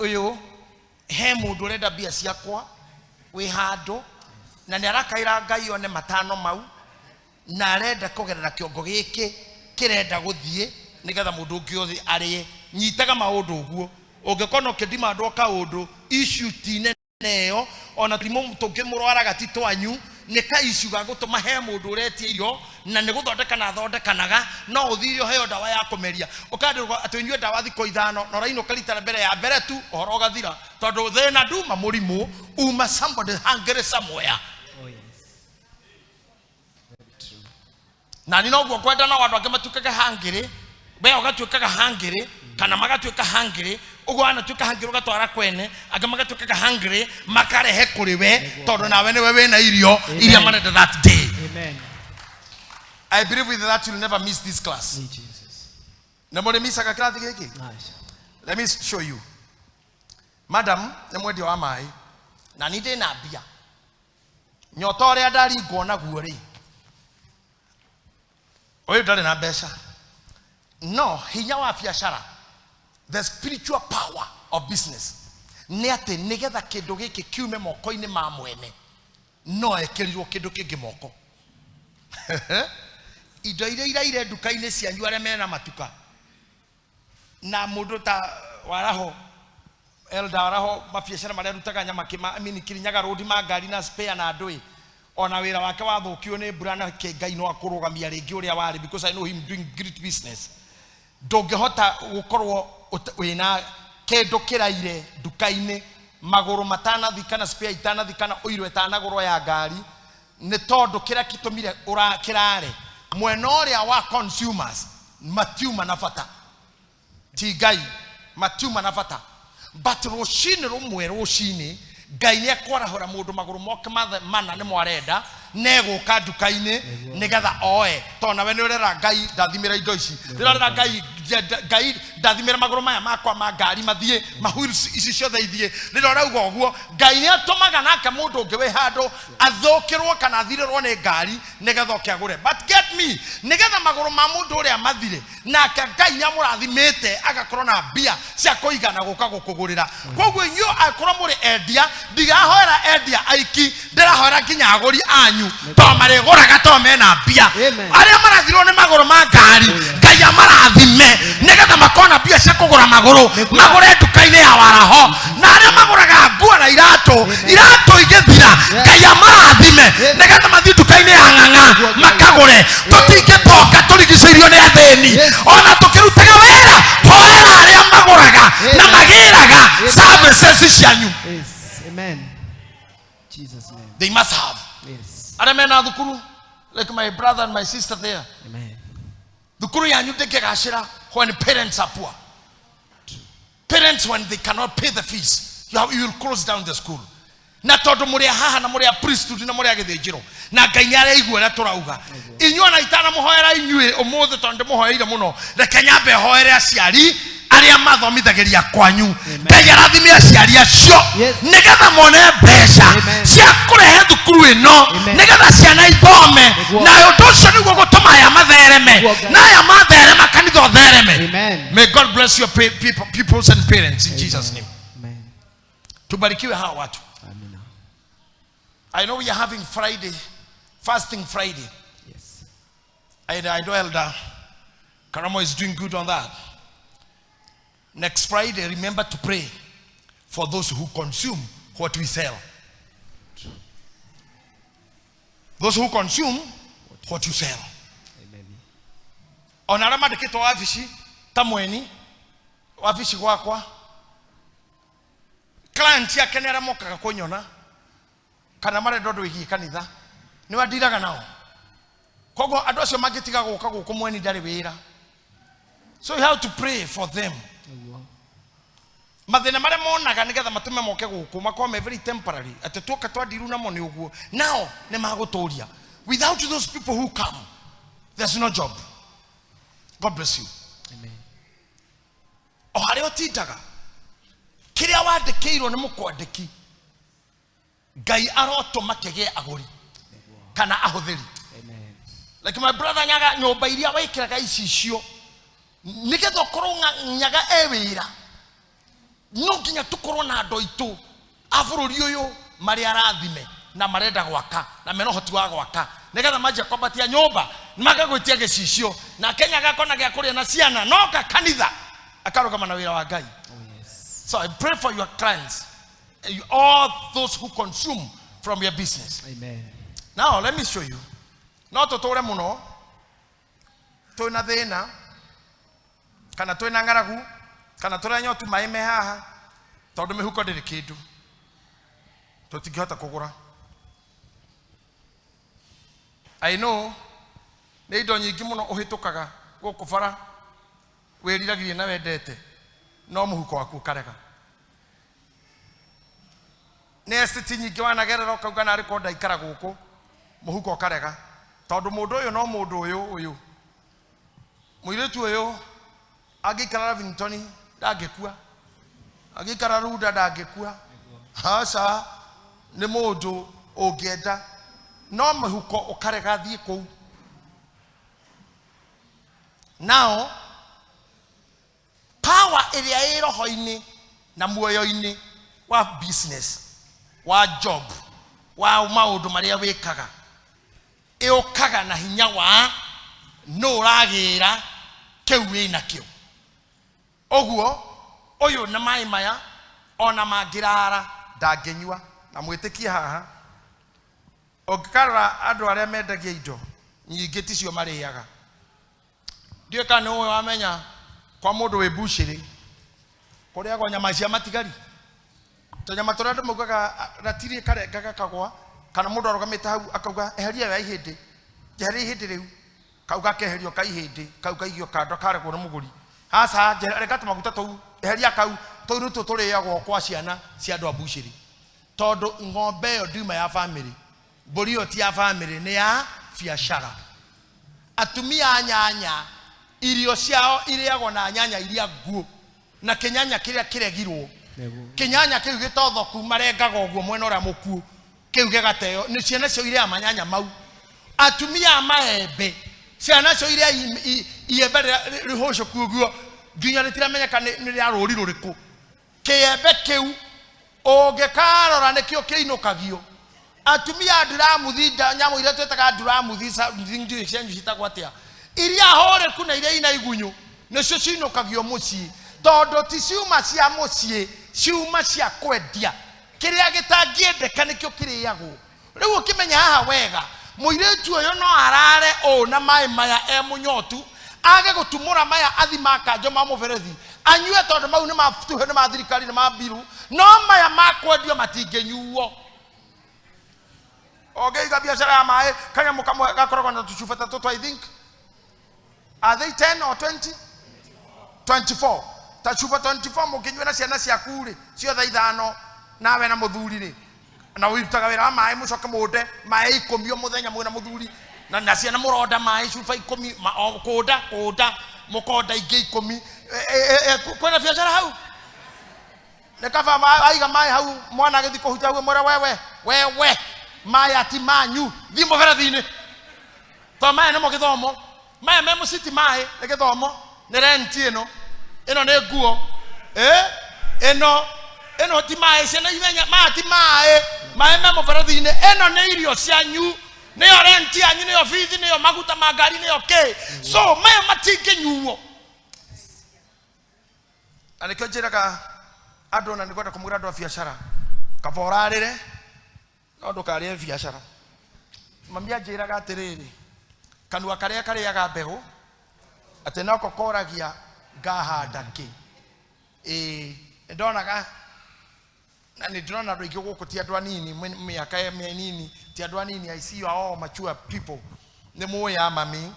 ũyũ he mũndũ ũrenda mbia ciakwa wĩ handũ na nĩ arakaĩra Ngai one matano mau na arenda kũgerera kĩongo gĩkĩ kĩrenda gũthiĩ nĩgetha mũndũ ũngĩ othe arĩe. Nyitaga maũndũ ũguo, ũngĩkorwo no ũkĩndimandwo kaũndũ issue ti nene ĩyo, ona tũrimũ tũngĩmũrwaraga ti twanyu, nĩ ka issue ga gũtũma he mũndũ ũretia irio na nĩ gũthondeka na athondekanaga, no ũthire ũheo ndawa ya kũmeria ũkandĩrwo atĩ ũnyue ndawa thikũ ithano na ũrainũka rita rĩa mbere ya mbere tu ũhoro ũgathira, tondũ thĩna nduma mũrimũ uma somebody hungry somewhere. Oh, yes. Very true. Na ni noguo ngwenda no andũ angĩ matuĩkaga hangĩrĩ, we ũgatuĩkaga hangĩrĩ kana magatuĩka hangĩrĩ, ũguo wanatuĩka hangĩrĩ ũgatwara kwene, angĩ magatuĩkaga hangĩrĩ makarehe kũrĩ we tondũ nawe nĩwe wĩna irio Amen. iria marenda that day. Amen. I believe with that you'll never miss this class. In Jesus. Na mũrĩmicaga kĩrathi gĩkĩ? Nice. Let me show you. Madam nĩ mwendia wa maĩ na niĩ ndĩna mbia, nyota ũrĩa ndaringwo naguo rĩ, ũyũ ndarĩ na mbeca, no hinya wa biacara, the spiritual power of business nĩ atĩ nĩgetha kĩndũ gĩkĩ kiume moko-inĩ ma mwene no ekĩrirwo kĩndũ kĩngĩ moko. Indo iria iraire nduka-inĩ cianyu arĩa mena matuka na mũndũ ta waraho elda waraho mabiacara marĩa arutaga nyama kĩma, I mean, Kirinyaga road ma ngari na spare na andũ ĩ, ona wĩra wake wathũkio nĩ mbura na kĩ, Ngai no akũrũgamia rĩngĩ ũrĩa warĩ, because I know him doing great business. Ndũngĩhota gũkorwo wĩna kĩndũ kĩraire nduka-inĩ Magũrũ matanathi kana spare itanathi kana ũiro ĩtanagũrwo ya ngari, nĩ tondũ kĩrĩa kĩtũmire kĩrare mwena ũrĩa wa consumers matiuma na bata, ti Ngai, matiuma na bata. But rũcinĩ rũmwe, rũcinĩ Ngai nĩ ekwarahũra mũndũ magũrũ moke mana nĩ mwarenda negũka nduka-inĩ nĩgetha oe, tondũ nawe nĩ ũrera Ngai ndathimĩra indo ici, ndĩrorera Ngai, Ngai ndathimĩra magũrũ maya makwa ma ngari mathiĩ, ma wheels ici ciothe ithiĩ. Rĩrĩa ũrauga ũguo, Ngai nĩ atũmaga nake mũndũ ũngĩ wĩ handũ athũkĩrwo kana athirĩrwo nĩ ngari nĩgetha oke agũre. But get me, nĩgetha magũrũ ma mũndũ ũrĩa mathire, nake Ngai nĩ amũrathimĩte agakorwo na mbia cia kũigana gũka gũkũgũrĩra. Koguo inyuĩ angĩkorwo mũrĩ endia, ndigahoera endia aiki, ndĩrahoera nginya agũri anyu, tondũ marĩgũraga tondũ mena mbia. Amen. Arĩa marathirwo nĩ magũrũ ma ngari, Ngai amarathime nĩgetha makona mbia cia kũgũra magũrũ, magũre nduka-inĩ ya waraho. Na arĩa magũraga nguo na iratũ, iratũ igĩthira, Ngai amarathime nĩgetha mathiĩ nduka-inĩ ya ng'ang'a makagũre. Tũtingĩtonga tũrigicĩirio nĩ athĩni, ona tũkĩrutaga wĩra. Hoera arĩa magũraga na magĩraga services cianyu. Yes. Amen. Jesus' name. They must have. Yes. Arĩa mena thukuru, like my brother and my sister there, Amen. thukuru yanyu ndĩngĩgacĩra when parents are poor. Parents, when they cannot pay the fees, you will close down the school. Na tondũ mũrĩ a haha na mũrĩ a priesthood na mũrĩ a gĩthĩnjĩro, na Ngai nĩ araigua ũrĩa tũrauga, inyuĩ ona itanamũhoera inyuĩ ũmũthĩ, tondũ ndĩmũhoeire mũno, reke nyambe hoere aciari arĩa mathomithagĩria kwanyu. Ngai arathime aciari acio Yes. nĩgetha mone mbeca Amen. cia kũrehe thukuru ĩno, Amen. nĩgetha ciana ithome. Nĩguo. Na ũndũ ũcio nĩguo gũtũma aya mathereme, Nĩguo Ngai. na aya matherema kanitha ũthereme. Amen. May God bless your people, pupils and parents in Jesus' name. Amen. Tubarikiwe hawa watu. Amina. I know we are having Friday, fasting Friday. Yes. And I know Elder Karamo is doing good on that. Next Friday, remember to pray for those who consume what we sell. Those who consume what you sell. Amen. Ona arĩa mandĩkĩtwo wabici ta mweni wabici gwakwa, client yake nĩ arĩa mokaga kũnyona kana marenda ũndũ wĩgiĩ kanitha, nĩ wandiraga nao. Koguo andũ acio mangĩtiga gũka gũkũ, mweni ndarĩ wĩra. So you have to pray for them. Nĩguo. Mathĩna marĩa monaga nĩgetha matũme moke gũkũ makorwo me very temporary, atĩ tuoka twandiru namo nĩ ũguo, nao nĩ magũtũria. Without those people who come, there's no job. God bless you. Amen. O harĩa ũtindaga, kĩrĩa wandĩkĩirwo nĩ mũkwandĩki, Ngai arotũma kĩgĩe agũri kana ahũthĩri. Amen. Like my brother Nyaga, nyũmba iria wĩkĩraga icicio nĩgetha ũkorwo Nyaga e wĩra, no nginya tũkorwo na andũ aitũ a bũrũri ũyũ marĩ arathime na marenda gwaka na mena ũhoti wa gwaka, nĩgetha manjia kwambatia nyũmba magagwĩtia gĩcicio, nake Nyaga akona gĩa kũrĩa na ciana, noka kanitha akarũgama na wĩra wa Ngai. Oh yes. So I pray for your clients, and all those who consume from your business. Amen. Now let me show you. No tũtũre mũno twĩna thĩna kana twĩna ng'aragu kana tũrĩa nyotu, maĩ me haha, tondũ mĩhuko ndĩrĩ kĩndũ, tũtingĩhota kũgũra. I know nĩ indo nyingĩ mũno ũhĩtũkaga gũkũ bara wĩriragĩria na wendete, no mũhuko waku ũkarega. Nĩ estate nyingĩ wanagerera ũkauga narĩ korwo ndaikara gũkũ, mũhuko ũkarega, tondũ mũndũ ũyũ no mũndũ ũyũ ũyũ mũirĩtu ũyũ angĩikara Lavington ndangĩkua, angĩikara Runda ndangĩkua, aca, nĩ mũndũ ũngĩenda, no mũhuko ũkarega thiĩ kũu. Now power ĩrĩa ĩ roho-inĩ na muoyo-inĩ wa business, wa job, wa maũndũ marĩa wĩkaga, ĩũkaga na hinya wa nũ ũragĩra kĩu wĩnakĩo. Ũguo ũyũ na maĩ maya ona mangĩrara ndangĩnyua. Na mwĩtĩkie haha, ũngĩkarora andũ arĩa mendagia indo nyingĩ ticio marĩaga. Ndiũĩ kana nĩ ũĩ wamenya kwa mũndũ wĩ mbucĩrĩ kũrĩagwo nyama cia matigari. Tũnyama tũrĩa andũ maugaga ratiri ĩkarenga gakagwa, kana mũndũ arũgamĩte hau akauga eheria ya ihĩndĩ, njeheria ihĩndĩ rĩu, kau gakeherio ka ihĩndĩ, kau kaigio kando karegwo nĩ mũgũri. Aca, renga tũmaguta tũu, eheria kau, tũu nĩtuo tũrĩagwo kwa ciana cia andũ a mbucĩrĩ. Tondũ ng'ombe ĩyo ndiuma ya bamĩrĩ, mbũri ĩyo ti ya bamĩrĩ, nĩ ya biacara. Atumia a nyanya, irio ciao irĩagwo na nyanya iria nguũ, na kĩnyanya kĩrĩa kĩregirwo. Kĩnyanya kĩu gĩtothoku marengaga ũguo mwena ũrĩa mũkuũ, kĩu gĩgateo, nĩ ciana cio irĩaga manyanya mau. Atumia a maembe, ciana cio irĩa iembe rĩhũcũku ũguo, nginya rĩtiramenyeka nĩ rĩa rũri rũrĩkũ. Kĩembe kĩu ũngĩkarora nĩkĩo kĩinũkagio. Atumia a nduramuthi, nyamũ iria twĩtaga nduramuthi, ndiũĩ cianyu ciĩtagwo atĩa, iria hũrĩku na iria ina igunyũ, nĩcio cinũkagio mũciĩ, tondũ ti ciuma cia mũciĩ, ciuma cia kwendia. Kĩrĩa gĩtangĩendeka nĩkĩo kĩrĩagwo. Rĩu ũkĩmenya haha wega, mũirĩtu ũyũ no arare ũũ na maĩ maya e mũnyotu, age gũtumũra maya athi ma kanjo ma mũberethi, anyue tondũ mau nĩ ma tuhe, nĩ ma thirikari, nĩ ma mbiru, no maya ma kwendio matingĩnyuo. Ũngĩiga biacara ya maĩ, kanyamũ kamwe gakoragwo na tũcuba ta tũtũ, I think. Are they 10 or 20? 24. Ta cuba 24 mũngĩnyua na ciana ciaku rĩ, ciothe ithano, nawe na mũthuri rĩ, na ũrutaga wĩra wa maĩ, mũcoke mũnde maĩ ikũmi o mũthenya mwĩna mũthuri, na ciana mũronda maĩ cuba ikũmi, o kũnda, kũnda, mũkonda ingĩ ikũmi. Kwĩna biacara hau? Nĩ kaba aiga maĩ hau, mwana agĩthiĩ kũhutia hau, mwĩre wewe, wewe, maĩ ati manyu, thiĩ mũberethi-inĩ. Tondũ maya nĩmo gĩthomo, maya me mũciti maĩ nĩ gĩthomo, nĩ rent ĩno, ĩno nĩ nguo, ĩno ti maĩ, ciana imenya maya ti maĩ, maĩ me mũberethi-inĩ, ĩno nĩ irio cianyu, nĩyo rent yanyu, nĩyo bithi, nĩyo maguta ma ngari, nĩyo kĩ. So maya matingĩnyuo. Na nĩkĩo njĩraga andũ, na nĩngwenda kũmwĩra andũ a biacara, kaba ũrarĩre no ndũkarĩe biacara. Mami anjĩraga atĩrĩrĩ, kanua karĩa karĩaga mbegũ atĩ noko koragia ngahanda kĩ. Ĩĩ, nĩndonaga na nĩ ndĩrona andũ aingĩ gũkũ ti andũ anini, mĩaka ya mĩnini ti andũ anini. I see you are all mature people. Nĩ mũĩ ya mami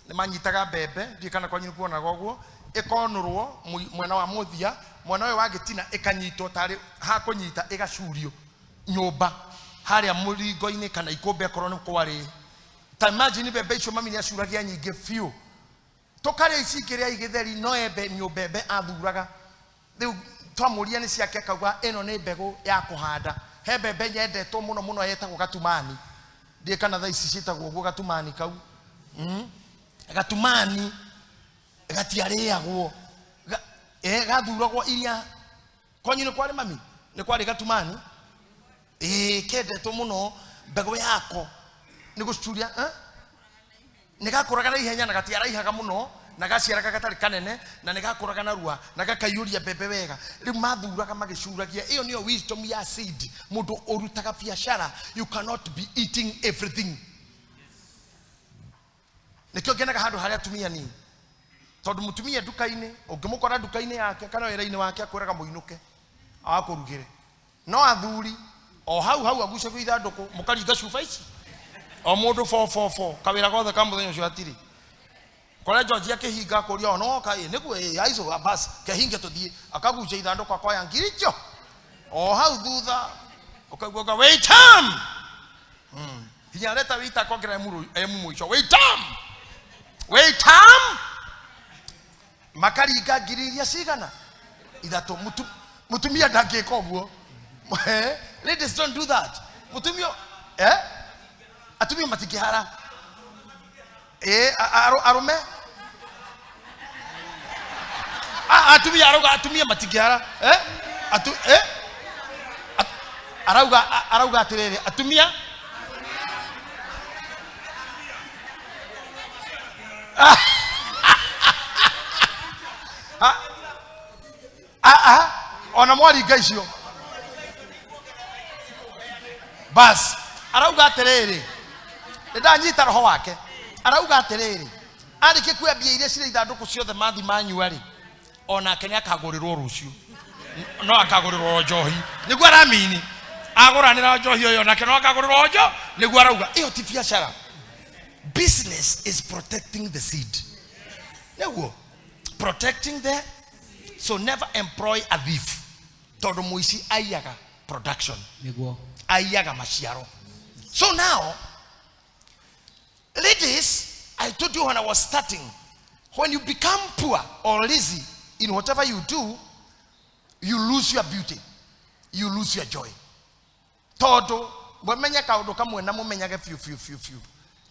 nĩ manyitaga mbembe, ndiũĩ kana kwanyu nĩ kuonaga ũguo, ĩkonũrwo mwena wa mũthia, mwena ũyũ wa gĩtina ĩkanyitwo tarĩ hakũnyita, ĩgacurio nyũmba harĩa mũringo-inĩ kana ikũmbĩ akorwo nĩ kwarĩ. Ta imagine mbembe icio mami nĩ acuragia nyingĩ biũ, tũkarĩa ici ingĩ rĩa igĩtheri, no embe nyũmbembe athuraga. Rĩu twamũria nĩ ciake akauga ĩno nĩ mbegũ ya kũhanda. He mbembe nyendetwo mũno mũno yetagwo gatumani, ndiũĩ kana thaa ici ciĩtagwo ũguo gatumani kau. Gatumani gatiarĩagwo, gathuragwo iria. Kwanyu nĩ kwarĩ mami? Nĩ kwarĩ gatumani? Kendetwo mũno mbegũ yako nĩ gũcuria, Nĩ gakũraga na ihenya na gatiaraihaga mũno, na gaciaraga gatarĩ kanene, na nĩ gakũraga narua na gakaiyũria mbembe wega. Rĩu mathuraga magĩcuragia. Ĩyo nĩyo wisdom ya seed. Mũndũ ũrutaga biacara, you cannot be eating everything. Nĩkĩo ngenaga handũ harĩa atumia ni, tondũ mũtumia nduka-inĩ, ũngĩmũkora nduka-inĩ yake kana wĩra-inĩ wake, akwĩraga mũinũke agakũrugĩre. No athuri o hau hau agucagio ithandũkũ, mũkaringa cuba ici o mũndũ bo bo bo, kawĩra gothe ka mũthenya ũcio hatirĩ. Kore George akĩhinga akũria o no ka ĩ nĩguo ĩ aico bas kehinge tũthiĩ, akagucia ithandũkũ akoya ngiri icio o hau thutha, ũkaigua ka wait time. Hinya areta wait akongerera emu mũico wait time, wait time, makaringa ngiri iria cigana ithatũ. Mũtumia ndangĩka ũguo. Ladies don't do that. Mũtumia, atumia matingĩhara. Arũme? Atumia arauga atumia matingĩhara. Arauga atĩrĩrĩ, atumia ona mwaringa icio bas. Arauga atĩrĩrĩ, nĩndanyita roho wake. Arauga atĩrĩrĩ, arĩkia kuoya mbia iria cirĩ ithandũkũ ciothe mathi manyua rĩ, onake nĩ akagũrĩrwo rũciũ. No akagũrĩrwo njohi nĩguo aramini agũranĩra njohi ũyũ nake no akagũrĩrwo njo nĩguo arauga ĩyo ti biacara. Business is protecting the seed, nĩguo protecting the, so never employ a thief tondũ mũici aiyaga production. Nĩguo. Aiyaga maciaro. So now, ladies, I told you when I was starting, when you become poor or lazy in whatever you do, you lose your beauty, you lose your joy. Tondũ mũmenye kaũndũ kamwe na mũmenyage biũ biũ biũ biũ,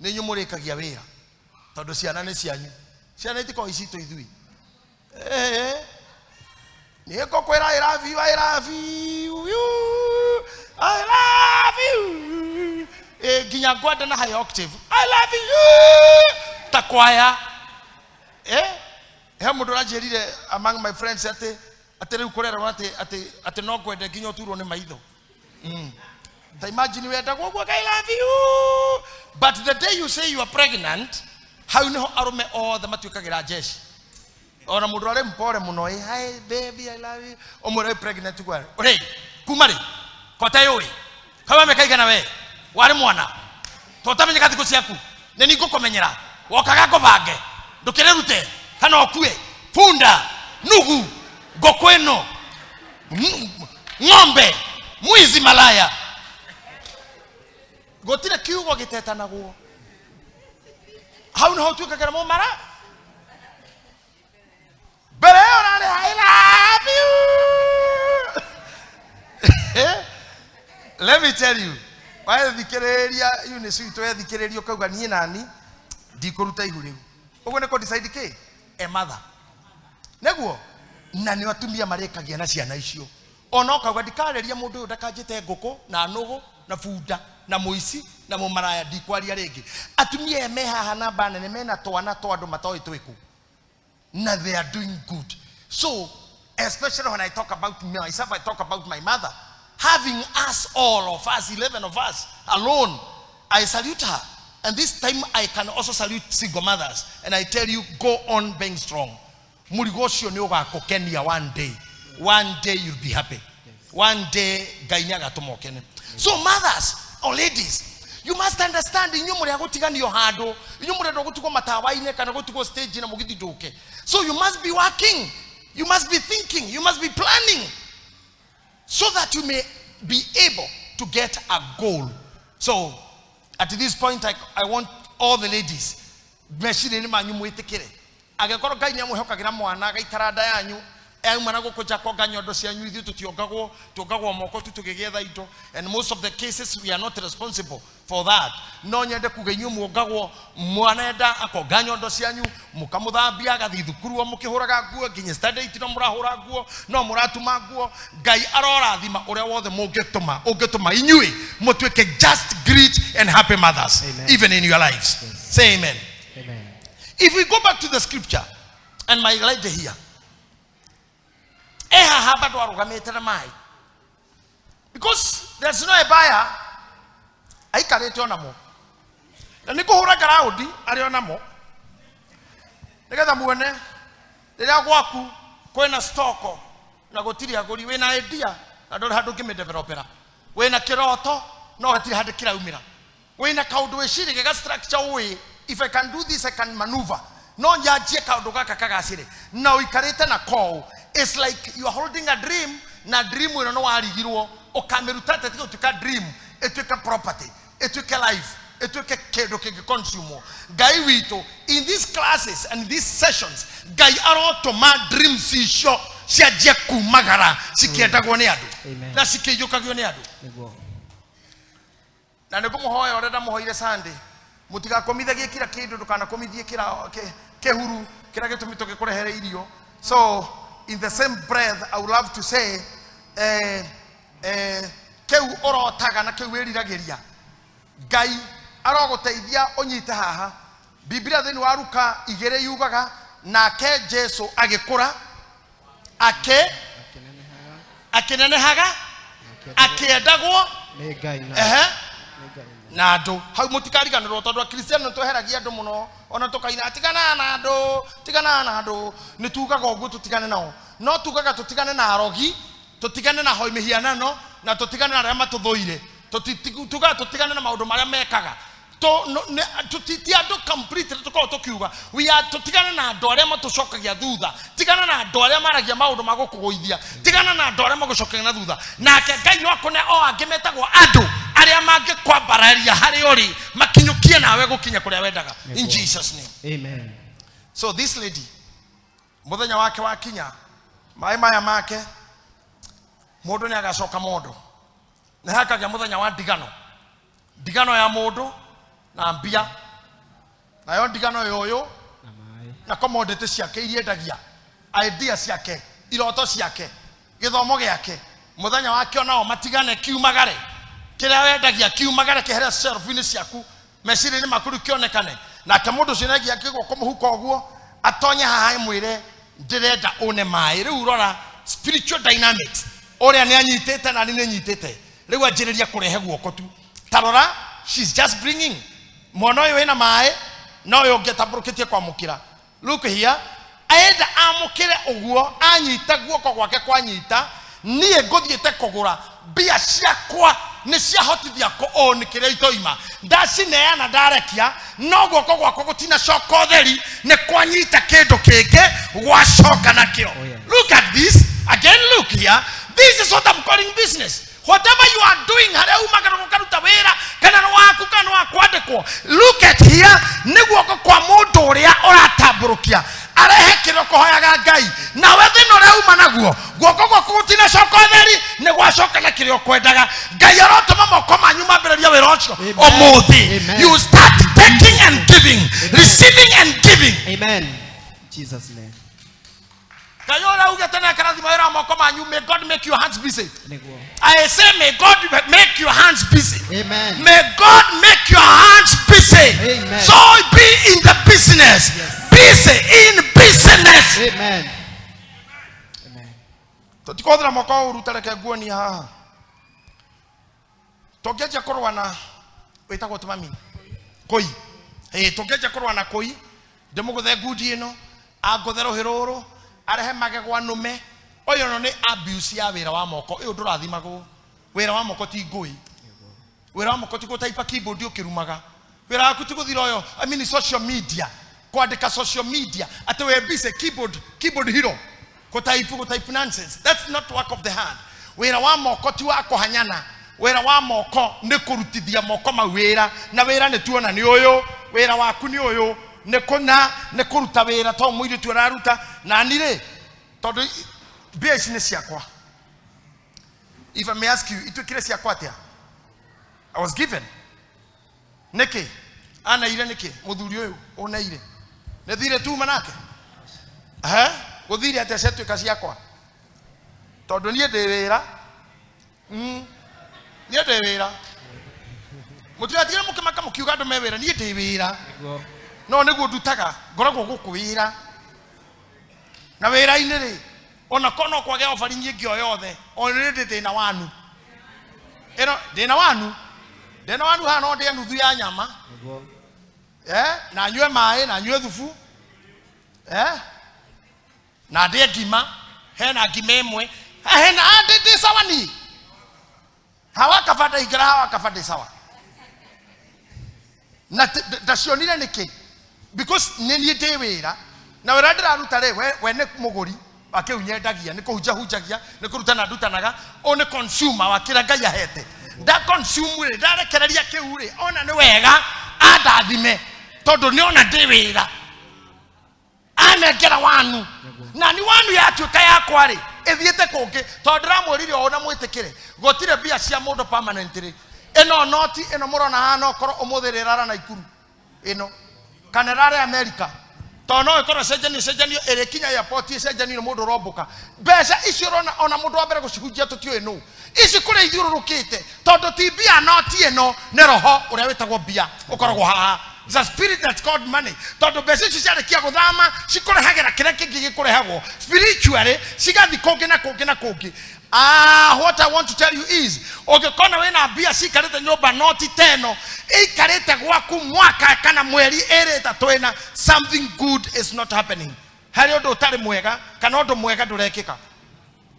nĩ inyuĩ mũrĩkagia wĩra tondũ ciana nĩ cianyu, ciana itikoragwo icitũ ithuĩ. Nĩ ngũkwĩra I love you, I love you, I love you. Nginya ngwenda na high octave, I love you ta kwaya. He mũndũ ũranjĩrire among my friends atĩ atĩ rĩu kũrerwo atĩ atĩ atĩ no ngwende nginya ũturwo nĩ maitho. Ta imagine wendagwo ũguo, I love you, but the day you say you are pregnant, hau niho arũme othe matuĩkagĩra jeshi. Ona mũndũ arĩ mpore mũno, hi baby, I love you, ũmwĩre wĩ pregnant gwa rĩ kuma rĩ kote yũĩ kau mĩaka igana we warĩ mwana totamenyeka thikũ ciaku nĩ ni ngũkũmenyera wokaga ngũbange ndũkĩrĩrute kana ũkue bunda nugu ngũkũ ĩno ng'ombe mwizi malaya gũtirĩ kiugo gĩtetanagwo hau niho ũtuĩkagĩra mũmara mbere ĩyo ũrarĩ I love you. Let me tell you, wethikĩrĩria Eunice witũ wethikĩrĩria ũkauga niĩ nani ndikũruta ihu rĩu ũguo nĩ kũ decide kĩ a mother nĩguo na nĩ atumia marĩkagia na ciana icio ona ũkauga ndikarĩria mũndũ ũyũ ndakanjĩte ngũkũ na nũgũ na bunda na mũici na mũmaraya ndikwaria rĩngĩ. Atumia aya me haha namba nene mena twana twa andũ matoĩ twĩkũ na they are doing good. So especially when I talk about myself, I talk about my mother having us, all of us, 11 of us alone. I salute her, and this time I can also salute single mothers, and I tell you, go on being strong. Mũrigo ũcio nĩ ũgakũkenia one day. One day you'll be happy. One day Ngai nĩ agatũma ũkene. So mothers or ladies, you must understand inyuĩ mũrĩ a gũtiganio handũ, inyuĩ mũrenda gũtigwo matawa-inĩ kana gũtigwo stage na mũgithi ndũke. So you must be working, you must be thinking, you must be planning so that you may be able to get a goal. So at this point I want all the ladies meciria-inĩ manyu mwĩtĩkĩre angĩkorwo Ngai nĩ amwĩhokagĩra mwana agaikara nda yanyu auma na gũkũ nja konga nyondo cianyu ithuĩ tũtiongagwo tuongagwo moko tu tũgĩgĩetha indo, and most of the cases we are not responsible for that. No nyende kuga inyuĩ muongagwo mwana enda akonga nyondo cianyu mũkamũthambia agathiĩ thukuru o mũkĩhũraga nguo nginya standard eight no mũrahũra nguo no mũratuma nguo. Ngai arorathima ũrĩa wothe mũngĩtũma ũngĩtũma inyuĩ mũtuĩke just great and happy mothers. Amen. Even in your lives. Yes. Say amen. Amen. If we go back to the scripture and my lady here, ehaha bado arũgamĩte na maĩ because there's no a buyer aikarĩte onamo na nĩ kũhũra ngaraũndi arĩ onamo nĩgetha muone rĩrĩa gwaku kwĩna stoko na gũtirĩ agũri, wĩna idea na ndũrĩ handũ ũngĩmĩdevelopera, wĩna kĩroto no hatirĩ handũ kĩraumĩra, wĩna kaũndũ wĩciragia ga structure ũĩ, if I can do this I can maneuver, no nyanjie kaũndũ gaka kagacĩre na ũikarĩte na kou. It's like you are holding a dream na dream ĩno nĩ warigirwo ũkamĩruta atĩa tiga gũtuĩka dream ĩtuĩke property ĩtuĩke life ĩtuĩke kĩndũ kĩngĩ consume. Ngai witũ in these classes and these sessions Ngai arotũma dreams icio cianjie kumagara cikĩendagwo nĩ andũ Amen. na cikĩiyũkagio nĩ andũ. Nĩguo. Na nĩ ngũmũhoya ũrĩa ndamũhoire Sunday, mũtigakomithagie kira kĩndũ, ndũkanakomithie kĩhuru kĩrĩa gĩtũmi tũgĩkũrehere irio. So in the same breath I would love to say kĩu ũrotaga na kĩu wĩriragĩria Ngai arogũteithia ũnyite haha. Biblia thĩinĩ wa Luka igĩrĩ yugaga nake Jesu agĩkũra akĩnenehaga akĩendagwo Nĩ Ngai na ehe nĩ Ngai na na andũ. Hau mũtikariganĩrwo tondũ akristiano nĩ tweheragia andũ mũno ona tũkaina tigana na andũ, tigana na andũ. Nĩ tugaga ũguo tũtigane nao, no tugaga tũtigane na arogi Tũtigane na hoi mĩhianano na tũtigane na arĩa matũthũire. Tugaga tũtigane na maũndũ marĩa mekaga. Ti andũ complete tũkoragwo tũkiuga. We are tũtigane na andũ arĩa matũcokagia thutha. Tigana na andũ arĩa maragia maũndũ ma gũkũgũithia. Tigana na andũ arĩa magũcokagia na thutha. Nake Ngai no akũne o angĩ metagwo andũ arĩa mangĩkwambararia harĩa ũrĩ makinyũkie nawe gũkinya kũrĩa wendaga. In Jesus name. Amen. So this lady, mũthenya wake wakinya, maĩ maya make, mũndũ nĩ agacoka mondo. Nĩ hakagĩa mũthenya wa ndigano. Ndigano ya mũndũ na mbia. Nayo ndigano ya ũyũ Na maĩ. na commodity ciake iria endagia, idea ciake, iroto ciake, gĩthomo gĩake, mũthenya wake onao matigane kiumagare. Kĩrĩa wendagia kiumagare kĩhere shelf-inĩ ciaku, meciria-inĩ maku rĩu kĩonekane. Nake mũndũ ũcio nĩagia guoko mũhuko ũguo, atonye haha ĩmwĩre ndĩrenda une maĩ. Rĩu rora spiritual dynamics, ũrĩa nĩ anyitĩte na nĩ nyitĩte. Rĩu anjĩrĩria kũrehe guoko tu. Ta rora, she's just bringing. Mwana ũyũ wĩna maĩ, na ũyũ ũngĩ atambũrũkĩtie kwamũkĩra. Look here, enda amũkĩre ũguo, anyita guoko gwake kwanyita, niĩ ngũthiĩte kũgũra mbia ciakwa nĩ ciahotithia kũ-own kĩrĩa itoima. Ndacineana ndarekia, no guoko gwakwa gũtinacoka ũtheri, nĩ kwanyita kĩndũ kĩngĩ gwacoka nakĩo. Oh, yeah. Look at this. Again, look here. This is what I'm calling business. Whatever you are doing, harĩa umaga na ũkaruta wĩra, kana nĩ waku, kana nĩ wa kwandĩkwo. Look at here, nĩ guoko kwa mũndũ ũrĩa ũratambũrũkia. Arehe kĩrĩa ũkũhoyaga Ngai. Nawe thĩna ũrĩa uma naguo, guoko gwaku gũtinacoka ũtheri, nĩ gwacoka na kĩrĩa ũkwendaga. Ngai arotũma moko manyu mambĩrĩrie wĩra ũcio Amen. ũmũthĩ. Amen. You start taking and giving, receiving and giving. Amen. Jesus name. Ngai ũrĩa augĩte nĩ akarathima wĩra wa moko manyu. May God make your hands busy. Nĩguo. I say may God make your hands busy. Amen. May God make your hands busy. Amen. So be in the business. Yes. Busy in business. Amen. Amen. Tũtikũhũthĩra moko ũru ta reke nguonie haha. Tũngĩanjia kũrũa na wĩtagwo atĩ mami? Kũi. Ĩĩ, tũngĩanjia kũrũa na kũi, ndĩmũgũthe ngundi ĩno, angũthe rũhĩ rũrũ, arehe magego anũme. Ũyũ no nĩ abuse ya wĩra wa moko. Ũyũ ndũrathimagwo. Wĩra wa moko ti ngũĩ. Wĩra wa moko ti gũtaipa keyboard ũkĩrumaga. Wĩra waku ti gũthira ũyũ, I mean social media. Kwandĩka social media atĩ wĩ busy keyboard, keyboard hero. Gũtaipu, gũtaipu nonsense. That's not work of the hand. Wĩra wa moko ti wa kũhanyana. Wĩra wa moko nĩ kũrutithia moko mau wĩra. Na wĩra nĩ tuona nĩ ũyũ, wĩra waku nĩ ũyũ, nĩ kũna, nĩ kũruta wĩra to mũirĩtu araruta. Na niĩ rĩ, tondũ mbia ici nĩ ciakwa. If I may ask you, ituĩkire ciakwa atĩa? I was given. Nĩkĩ? Aneire nĩkĩ? Mũthuri ũyũ ũneire. Nĩ thirĩ tuma nake? Ehe, gũthire atĩa ciatuĩka ciakwa? Tondũ niĩ ndĩ wĩra. Niĩ ndĩ wĩra. Mũtigatigire mũkĩmaka mũkiuga andũ me wĩra, niĩ ndĩ wĩra. Nĩguo. No nĩguo ndutaga, ngoragwo gũkũ wĩra. Na wĩra-inĩ rĩ, ona korwo no kwage offer nyingĩ o yothe, o rĩrĩ ndĩ thĩna wanu. Ĩno, ndĩna wanu. Ndĩna wanu haha no ndĩe nuthu ya nyama. Nĩguo. Na nyue maĩ, na nyue thubu. Na ndĩe ngima. Hena ngima ĩmwe. Hena, ndĩ sawa ni. Hawa kaba ndaingĩra, hawa kaba ndĩ sawa. Na ndacionire nĩkĩ? Because nĩ niĩ ndĩ wĩra. Na wĩra ndĩraruta rĩ, we nĩ mũgũri wa kĩu nyendagia, nĩ kũhunjahunjagia, nĩ kũrutana ndutanaga, ũyũ nĩ consumer wa kĩrĩa Ngai ahete. Nda consume rĩ, ndarekereria kĩu rĩ, ona nĩ wega andathime, tondũ nĩ ona ndĩ wĩra. Anengera wanu. Na nĩ wanu yatuĩka yakwa rĩ, ĩthiĩte kũngĩ, tondũ ndĩramwĩrire ũũ na mwĩtĩkĩre, gũtirĩ mbia cia mũndũ permanent rĩ. Ĩno noti ĩno mũrona haha no korwo ũmũthĩ rĩrara Naikuru ĩno, kana ĩrarĩ America. Tondũ no ĩkorwo ĩcenjanio, ĩcenjanio, ĩrĩkinya airport ĩcenjanio nĩ mũndũ ũrombũka. Mbeca icio ũrona ona mũndũ wa mbere gũcihunjia tũtiũĩ nũ. Ici kũrĩa ithiũrũrũkĩte, tondũ ti mbia noti ĩno, nĩ roho ũrĩa wĩtagwo mbia ũkoragwo haha. It's a spirit that's called money. Tondũ mbeca icio ciarĩkia gũthama, cikũrehagĩra kĩrĩa kĩngĩ gĩkũrehagwo. Spiritually, cigathiĩ kũngĩ na kũngĩ na kũngĩ. What I want to tell you is, ũngĩkona wĩna mbia cikarĩte nyũmba noti ta ĩno, ĩikarĩte gwaku mwaka kana mweri ĩrĩ ĩtatũ ĩna, something good is not happening. Harĩ ũndũ ũtarĩ mwega, kana ũndũ mwega ndũrekĩka.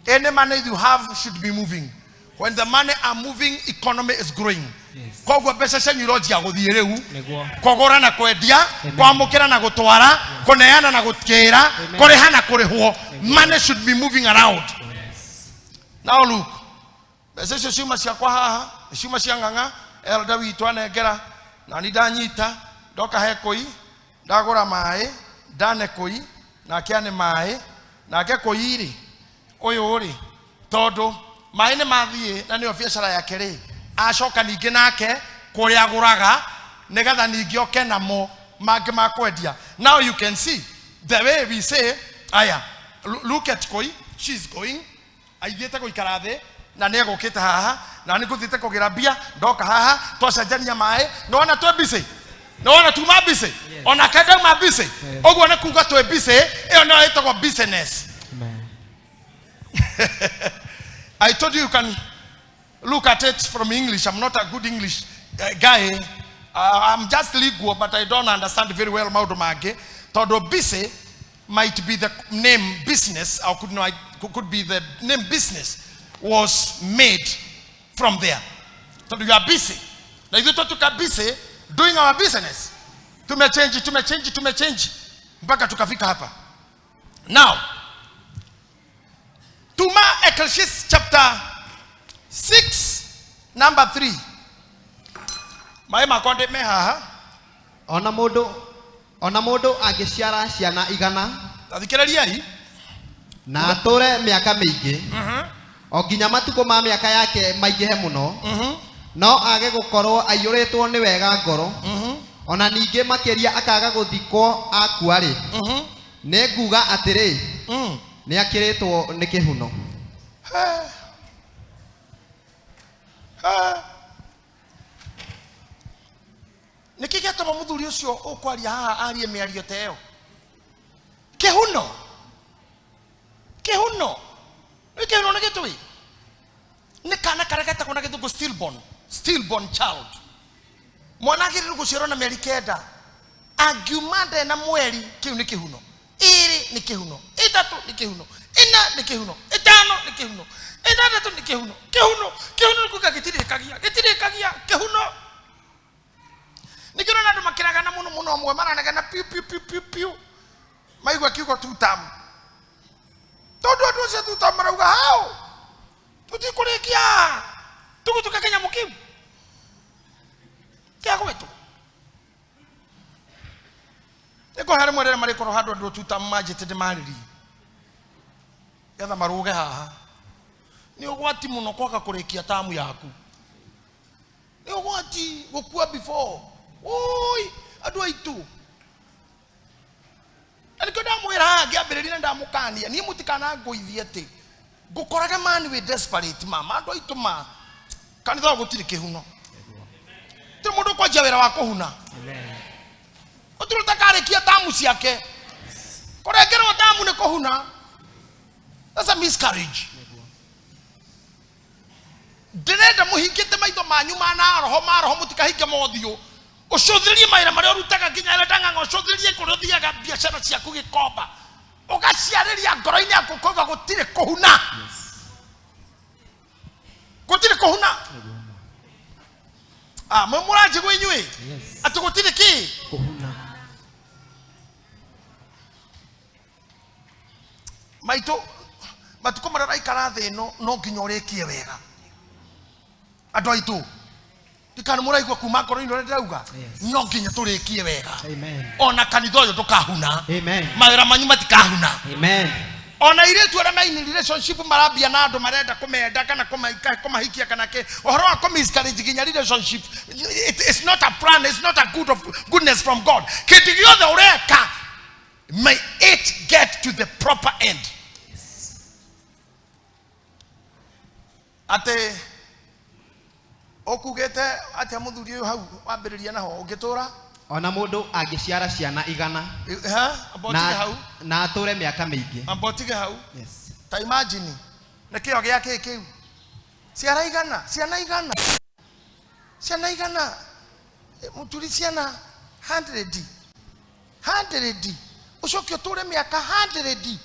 Any money you have should be moving. When the money are moving, economy is growing. Yes. Koguo mbeca cianyu ironjia gũthiĩ rĩu Nĩguo. kũgũra na kwendia, Amen. kwamũkĩra na gũtwara, kũneana na gũkĩra, Amen. kũrĩha na kũrĩhwo. Money should be moving around. Yes. Now look, mbeca icio ciuma ciakwa haha nĩ ciuma cia ng'ang'a elda witũ anengera na ni ndanyita ndoka he kũi ndagũra maĩ ndane kũi nake ane maĩ nake kũi rĩ ũyũ rĩ tondũ maĩ nĩ mathiĩ na nĩyo biacara yake rĩ acoka ningĩ nake kũrĩa agũraga nĩgetha ningĩ oke namo mangĩ ma kwendia. Now you can see the way we say aya, look at kũi, she's going aithiĩte gũikara thĩ na nĩ egũkĩte haha na nĩ ngũthiĩte kũgĩra mbia ndoka haha twacenjania maĩ nĩwona twĩ busy, nĩwona tuma busy, onake ndauma busy. Ũguo nĩ kuga twĩ busy, ĩyo nĩyo ĩtagwo business. Amen. I told you you can look at it from English. I'm not a good English guy. I'm just legal, but I don't understand very well maũndũ mangĩ. Tondũ busy might be the name business, or could, not, could be the name business was made from there. Tondũ you are busy. Na ithuĩ twatuĩka busy doing our business. Tumechange, tumechange, tumechange mpaka tukafika hapa. Now, Tuma Ecclesiastes chapter 6 number 3. Maĩ makwa ndĩ me haha. Ona mũndũ angĩciara ciana 100 Tathikĩrĩriai. na atũre mĩaka mĩingĩ o nginya matukũ ma mĩaka yake maingĩhe mũno, no age gũkorwo aiyũrĩtwo nĩ wega ngoro, ona ningĩ makĩria akaga gũthikwo akua-rĩ, nĩ nguga atĩrĩ, nĩ akĩrĩtwo nĩ kĩhuno. Ha. Nĩkĩ gĩatũma mũthuri ũcio ũkwaria haha arie mĩario ta ĩyo? Kĩhuno, kĩhuno nĩ kĩhuno nĩ gĩtũĩ nĩ kana karĩa getagwo na gĩthũngũ stillborn, stillborn child. Mwana agĩrĩirwo gũciarwo na mĩeri 9, angiuma nda na mweri, kĩu nĩ kĩhuno. 2 nĩ kĩhuno, 3 nĩ kĩhuno, 4 nĩ kĩhuno, 5 nĩ kĩhuno, 6 nĩ kĩhuno. Kĩhuno, kĩhuno nĩ kuga gĩtirĩkagia, gĩtirĩkagia kĩhuno. Nĩkĩo ũrona andũ makĩragana mũno mũno, amwe maranegena piu piu piu piu piu maigua kiugo tutam, tondũ andũ acio tutam marauga hau tũtikũrĩkia tũgũtuĩka kĩnyamũ kĩu kĩa gwetwo. Nĩkũhe rĩmwe rĩrĩa marĩkorwo handũ andũ tutam manjĩte ndĩmarĩrie getha marũge haha. Nĩ ũgwati mũno kwaga kũrĩkia tamu yaku, nĩ ũgwati gũkua before. Oi andũ aitũ, na nĩkĩo ndamwĩra haha ngĩambĩrĩria na ndamũkania niĩ mũtikanangũithie atĩ ngũkoraga mani wĩ desperate ma andũ aitũ ma kanitha ũyũ gũtirĩ kĩhuno, tiri mũndũ ũkwanjia wĩra wa kũhuna. Amen. Gũtirĩ ũtakarĩkia tamu ciake, kũrengerwo tamu nĩ kũhuna. That's a miscarriage. Ndĩrenda mũhingĩte maitho manyu ma na roho ma roho, mũtikahinge mothiũ. Ũcũthĩrĩrie mawĩra marĩa ũrutaga nginya ĩrĩa ndang'ang'a, ũcũthĩrĩrie kũrĩa ũthiaga biacara ciaku gĩkomba, ũgaciarĩria ngoro-inĩ yaku ũkauga gũtirĩ kũhuna, gũtirĩ kũhuna. Ah, mwe mũranjigua inyuĩ? Yes. Atĩ gũtirĩ kĩ? Kũhuna. Maitũ, matukũ marĩa ũraikara thĩ ĩno no nginya ũrĩkie wega. Andũ aitũ, ndikana mũraigua kuma ngoro-inĩ ũrĩa ndĩrauga? Yes. No nginya tũrĩkie wega. Amen. Ona kanitha ũyũ ndũkahuna. Amen. Mawĩra manyu matikahuna. Amen. Ona airĩtu arĩa me in relationship marambia na andũ marenda kũmenda kana kũmahikia kana kĩ, ũhoro wa kũmiscarriage nginya relationship, it's not a plan, it's not a good of goodness from God. Kĩndũ gĩothe ũreka, may it get to the proper end. Atĩ ũkugĩte atĩa mũthuri ũyũ hau wambĩrĩria naho ũngĩtũra? Ona mũndũ angĩciara ciana 100 Ha, amba ũtige na hau. na atũre mĩaka mĩingĩ. Amba ũtige hau. Yes. Ta imagine nĩ kĩo gĩa kĩ kĩu, ciara 100, ciana 100, ciana 100, mũturi, ciana 100, 100, ũcoke ũtũre mĩaka 100,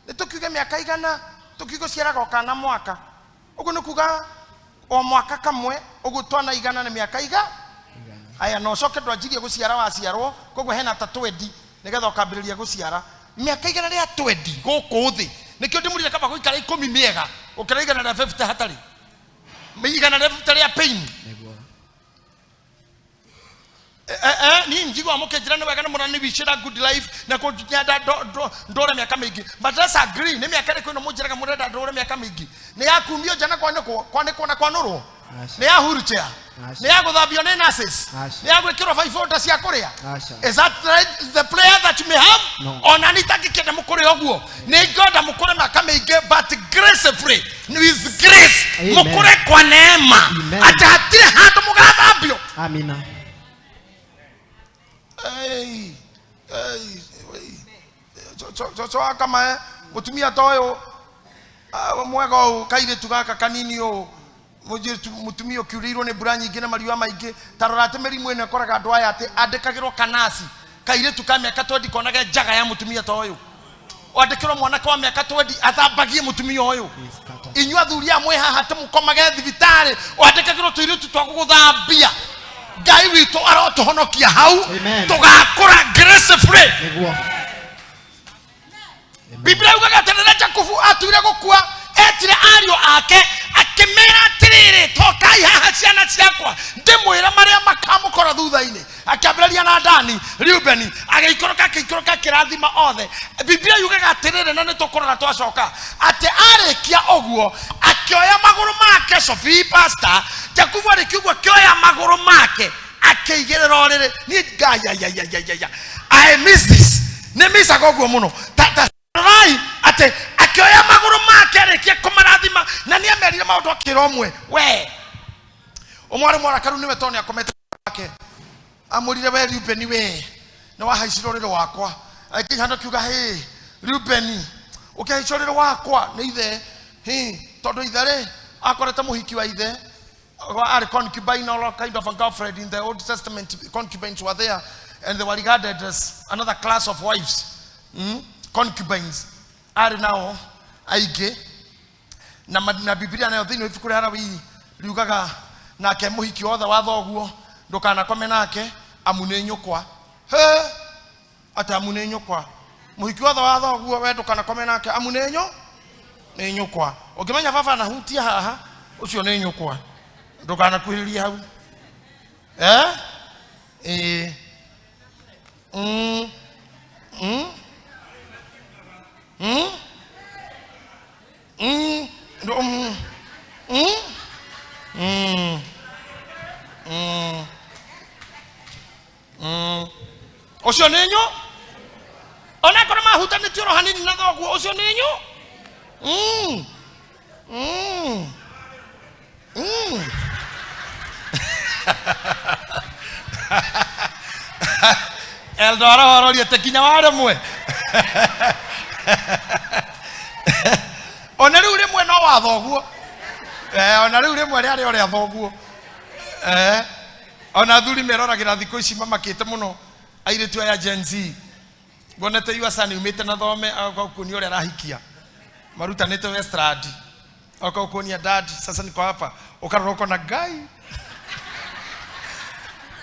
nĩ tũkiuge mĩaka 100. Tũkigũciaraga o kana mwaka. Ũguo nĩ kuga o mwaka kamwe, ũguo twana igana na mĩaka iga. Aya, na ũcoke ndwanjirie gũciara waciarwo, koguo hena ta twendi nĩgetha ũkambĩrĩria gũciara. Mĩaka igana rĩa twendi gũkũ thĩ. Nĩkĩo ndĩmũrire kaba gũikara ikũmi mĩega gũkĩra igana rĩa 50 hatarĩ. Igana rĩa 50 rĩa pain. Nĩguo. Ni njigua mũkĩnjĩra nĩ wega nĩ mũrani-wishĩra good life na kũnyenda ndũre mĩaka mĩingĩ. But let's agree, nĩ mĩaka ĩrĩkũ ĩno mũnjĩraga mũrenda ndũre mĩaka mĩingĩ? Nĩ ya kumio nja na kwanĩkwo, kwanĩkwo na kwanũrwo? Aca. Nĩ ya wheelchair? Aca. Nĩ ya gũthambio nĩ nurses? Aca. Nĩ ya gwĩkĩrwo five order cia kũrĩa? Aca. Is that right, the prayer that you may have? No. Ona ni itangĩkĩenda mũkũre ũguo. Nĩ ngwenda mũkũre mĩaka mĩingĩ, but gracefully, with grace. Amen. Mũkũre kwa neema. Amen. Atĩ hatirĩ handũ mũgathambio. Amina. Hey, hey, hey. Coco akamae mutumia ta ũyũ, mwega ũũ, kairĩtu gaka kanini ũũ, mũtumia ũkiurĩirwo nĩ mbura nyingĩ na mariũa maingĩ. Ta rora atĩ mĩrimũ ĩno ĩkoraga andũ aya atĩ andĩkagĩrwo kanasi kairĩtu ka mĩaka twendi konage njaga ya mũtumia ta ũyũ. Wandĩkĩrwo mwanake wa mĩaka twendi athambagie mũtumia ũyũ. Inyuĩ athuri aya mwĩ haha atĩ mũkomage thibitarĩ, wandĩkagĩrwo tũirĩtu twa gũgũthambia. Ngai witũ arotũhonokia hau. Amen. Tũgakũra gracefully. Nĩguo. Biblia yugaga atĩ rĩrĩa Jakubu atuire gũkua, etire ariũ ake akĩmera atĩrĩrĩ, tokai haha ciana ciakwa ndĩmwĩre marĩa makamũkora thutha-inĩ. Akĩambĩrĩria na Dani, Reubeni, agĩikũrũka, akĩikũrũka, akĩrathima othe. Biblia yugaga atĩrĩrĩ, na nĩtũkũrora twacoka, atĩ arĩkia ũguo akĩoya magũrũ make. Sophie pastor, Jakubu arĩkia ũguo akĩoya magũrũ make akĩigĩrĩra ũrĩrĩ. Niĩ ngai, ai, ai, ai, ai, ai, ai. I miss this. Nĩ micaga ũguo mũno. Ta rorai atĩ akĩoya magũrũ make arĩkia kũmarathima, na nĩ amerire maũndũ akĩra ũmwe, we ũmwe arĩ mwarakaru nĩwe tondũ nĩakomete wake. Amwĩrire, we Reubeni, we nĩ wahaicire ũrĩrĩ wakwa. Akĩhana kiuga, hĩ Reubeni, ũkĩhaica ũrĩrĩ wakwa nĩ ithe. Hĩ, tondũ ithe rĩ akorete mũhiki wa ithe arĩ concubine or kind of a girlfriend. In the Old Testament, concubines were there and they were regarded as another class of wives. Concubines arĩ nao aingĩ, na Biblia nayo thĩinĩ wa ibuku rĩa Alawii riugaga nake mũhiki wothe wa thoguo ndũkanakome nake amu nĩ nyũkwa. He, atĩ amu nĩ nyũkwa. Mũhiki wothe wa thoguo we ndũkanakome nake amu nĩ nĩ nyũkwa. Ũngĩmenya baba anahutia haha, ũcio nĩ nyũkwa, ndũkanakuhĩrĩrie hau. Ĩĩ. Ũcio nĩ nyũ, onakorwo mahutanĩtie oro hanini na thoguo, ũcio nĩ nyũ. Eldo arahororia te kinya waremwe. Ona rĩu rĩmwe no wa thoguo. Ona rĩu rĩmwe rĩarĩ o rĩa thoguo. Ona athuri meroragĩra thikũ ici mamakĩte mũno airĩtu aya Gen Z. Ngonete Yuasa nĩ umĩte na thome agoka kuonia ũrĩa arahikia. Marutanĩte Westland. Agoka kuonia dad, sasa niko hapa. Ũkarora ũkona Ngai.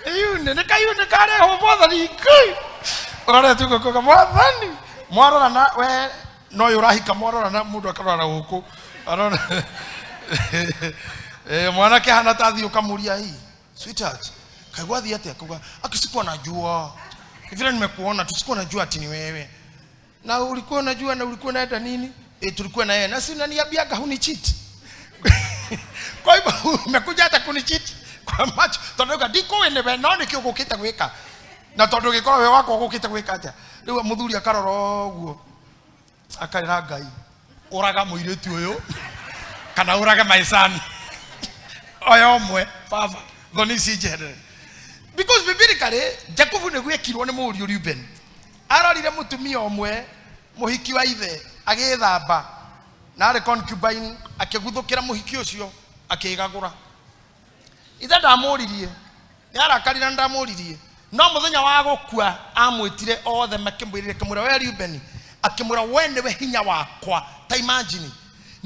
Iyune nĩ kayune karehwo mwathani Ngai. Ũrorete ũguo ũkauga mwathani. Mwarora na we no ũyũ ũrahika, mwarora na mũndũ akarora na gũkũ. Arora. Mwanake hana ta athiĩ ũkamũria, hii sweetheart, kaigua athiĩ atĩa? Akauga, aki sikuwa najua. Vile nimekuona tu sikuwa najua ati ni wewe. Na ulikuwa unajua na ulikuwa unaenda nini? Tulikuwa na yeye. Na si unaniambiaga hunicheat. Kwa hivyo umekuja hata kunicheat kwa macho. Tondũ uga ndikũĩ nĩwe, no nĩkĩo ũgũkĩte gwĩka. Na tondũ ũngĩkorwo we wakwa ũgũkĩte gwĩka atĩa? Rĩu mũthuri akarora ũguo. Akarĩra Ngai, ũraga mũirĩtu ũyũ kana ũrage my son. Oya ũmwe baba, thoni ici njeherere. Because biblically Jakubu nĩguo ekirwo nĩ mũriũ Reuben. Arorire mũtumia ũmwe mũhiki wa ithe agĩthamba na arĩ concubine, akĩguthũkĩra mũhiki ũcio akĩgagũra. Ithe ndamũririe, nĩ arakarire na ndamũririe, no mũthenya wa gũkua amwĩtire othe makĩmwĩrire, akĩmwĩra we Reuben, akĩmwĩra we nĩwe hinya wakwa. Ta imagine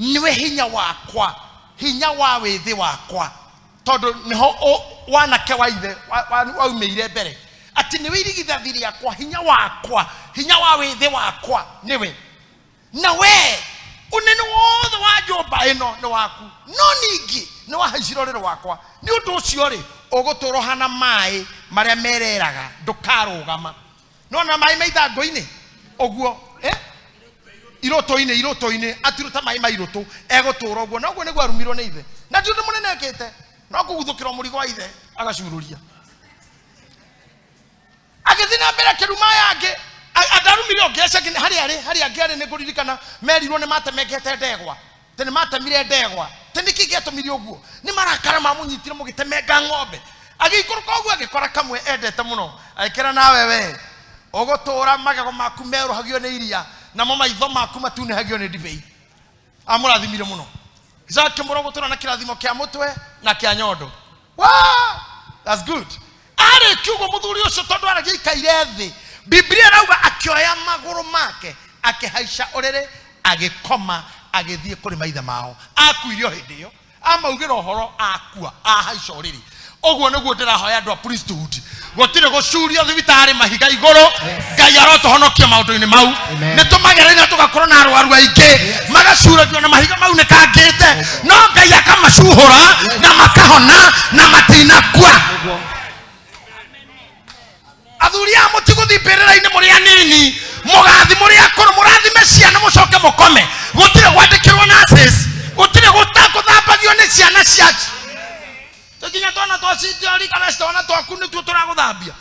Nĩwe hinya wakwa, hinya wa wĩthĩ wakwa, tondũ nĩho wanake wa ithe waumĩire mbere, atĩ nĩwe irigithathi rĩakwa, hinya wakwa, hinya wa wĩthĩ wakwa nĩwe. Na we ũnene wothe wa nyũmba ĩno nĩ waku, no ningĩ nĩ wahaicire ũrĩrĩ wakwa. Nĩ ũndũ ũcio rĩ, ũgũtũũra ũhana maĩ marĩa mereraga, ndũkarũgama. Nĩwona maĩ ma ithangũ-inĩ ũguo, irũtũ-inĩ, irũtũ-inĩ, atiruta maĩ ma irũtũ, egũtũũra ũguo. Na ũguo nĩguo arumirwo nĩ ithe, na ti ũndũ mũnene ekĩte, no kũguthũkĩrwo mũrigo wa ithe agacurũria. Agĩthiĩ na mbere akĩruma aya angĩ. Andarumire ũngĩ aceki harĩa arĩ, harĩa angĩ arĩ, nĩ ngũririkana merirwo nĩ matemengete ndegwa, atĩ nĩ matemire ndegwa. Atĩ nĩkĩ gĩatũmire ũguo? Nĩ marakara mamũnyitire mũgĩtemenga ng'ombe. Agĩikũrũka ũguo agĩkora kamwe endete mũno, agĩkĩra nawe we ũgũtũũra magego maku merũhagio nĩ iria, namo maitho maku matunĩhagio nĩ ndibei. Amũrathimire mũno. Isaka akĩmwĩra ũgũtũũra na kĩrathimo kĩa mũtwe na kĩa nyondo. Wow, that's good. Arĩkia ũguo mũthuri ũcio tondũ aragia aikaire thĩ, Biblia ĩrauga akĩoya magũrũ make akĩhaica ũrĩrĩ agĩkoma agĩthiĩ kũrĩ maithe mao. Akuire o hĩndĩ ĩyo, amaugĩra ũhoro akua ahaica ũrĩrĩ. Ũguo nĩguo ndĩrahoya andũ a priesthood, gũtirĩ gũcurio thibitarĩ mahiga igũrũ. Ngai arotũhonokia maũndũ-inĩ mau. Nĩ tũmagereire na tũgakorwo na arwaru aingĩ magacuragio na mahiga mau nĩkangĩte, no Ngai akamacuhũra na makahona na matinakua. Athuri aya mũtigũthiĩ mbĩrĩra-inĩ mũrĩ anini, mũgathi mũrĩ akũrũ, mũrathime ciana mũcoke mũkome. Gũtirĩ gwandĩkĩrwo nurses, gũtirĩ gũthambagio nĩ ciana cia tũkinya twana twa citiori kana twana twaku nĩtuo tũragũthambia.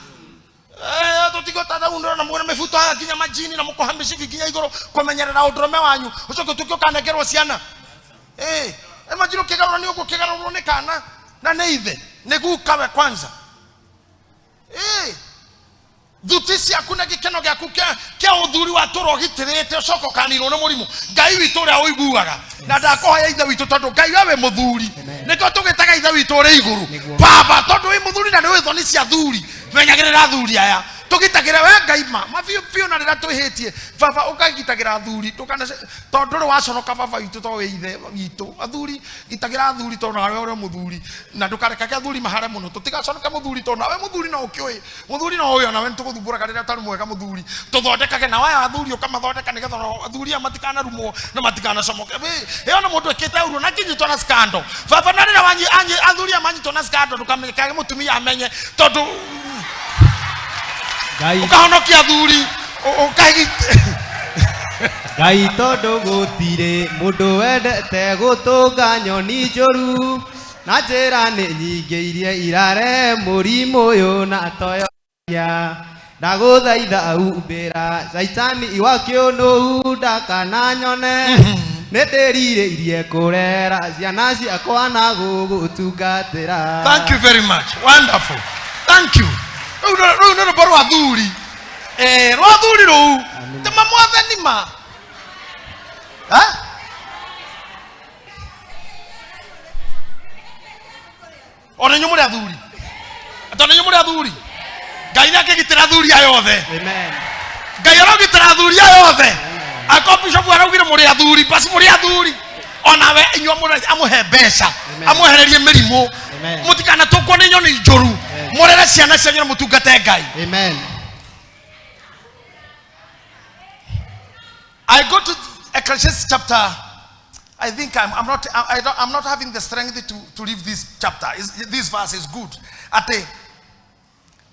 Tũtigũtata rĩu ndĩrona mwĩna mĩbuto haha nginya majini na mũkoha mĩcibi nginya igũrũ kũmenyerera ũndũrũme wanyu, ũcoke ũtuĩke ũkanengerwo ciana. Imagine ũkĩgarũra nĩ ũguo ũkĩgarũrwo nĩ kana na nĩ ithe nĩ guka we kwanza. Thuti ciaku na gĩkeno gĩaku kĩa ũthuri wa tũra ũgitĩrĩte, ũcoke ũkaninwo nĩ mũrimũ. Ngai witũ ũrĩa ũiguaga, na ndakũhoya ithe witũ, tondũ Ngai we wĩ mũthuri, nĩkĩo tũgĩtaga ithe witũ ũrĩ igũrũ baba, tondũ wĩ mũthuri na nĩ wĩ thoni cia thuri. Menyagĩrĩra athuri aya, tũgitagĩre we Ngai ma biũ biũ, na rĩrĩa twĩhĩtie baba ũkagitagĩra athuri, tondũ ndũrĩ waconoka baba witũ, tondũ wĩ ithe witũ. Athuri, gitagĩra athuri, tondũ nawe ũrĩ mũthuri, na ndũkarekage athuri mahare mũno. Tũtigaconoke mũthuri, tondũ nawe mũthuri no ũkĩũĩ, mũthuri no ũĩ, onawe nĩtũgũthumbũraga rĩrĩa ũtarĩ mwega mũthuri. Tũthondekage na aya athuri, ũkamathondeka nĩgetha ona athuri aya matikanarumwo na matikanacomoke. Ĩyo nĩ mũndũ ĩkĩte ũru na nginyitwo na scandal baba, na rĩrĩa athuri aya manyitwo na scandal, ndũkamekage mũtumia amenye, tondũ Ngai ũkahonokia athuri Ngai, tondũ gũtirĩ mũndũ wendete gũtũnga nyoni njũru, na njĩra nĩ nyingĩ iria irarehe mũrimũ ũyũ na toyoria. Ndagũthaitha humbĩra caitani wa kĩũnũhu ndakananyone, nĩ ndĩrirĩirie kũrera ciana ciakwa na gũgũtungatĩra. Thank you very much. Wonderful. Thank you. Rĩu nĩ rwĩmbo rwa thuri. Rwa thuri rũu. Tema mwathani ma. Ha? Ona inyuĩ mũrĩ athuri. Tondũ inyuĩ mũrĩ athuri. Ngai nĩ akĩgitĩra athuri aya othe. Amen. Ngai arogitĩra athuri aya othe. Ako bishop araugire mũrĩ athuri, basi mũrĩ athuri. Onawe inyuĩ amũhe mbeca, amwehererie mĩrimũ. Amen. Mũtikanatũkwo nĩ nyoni njũru. Amen. Mũrere ciana cianyu na mũtungate Ngai. Amen. I go to Ecclesiastes chapter. I think I'm not, I don't, I'm not having the strength to leave this chapter. This verse is good. Ate,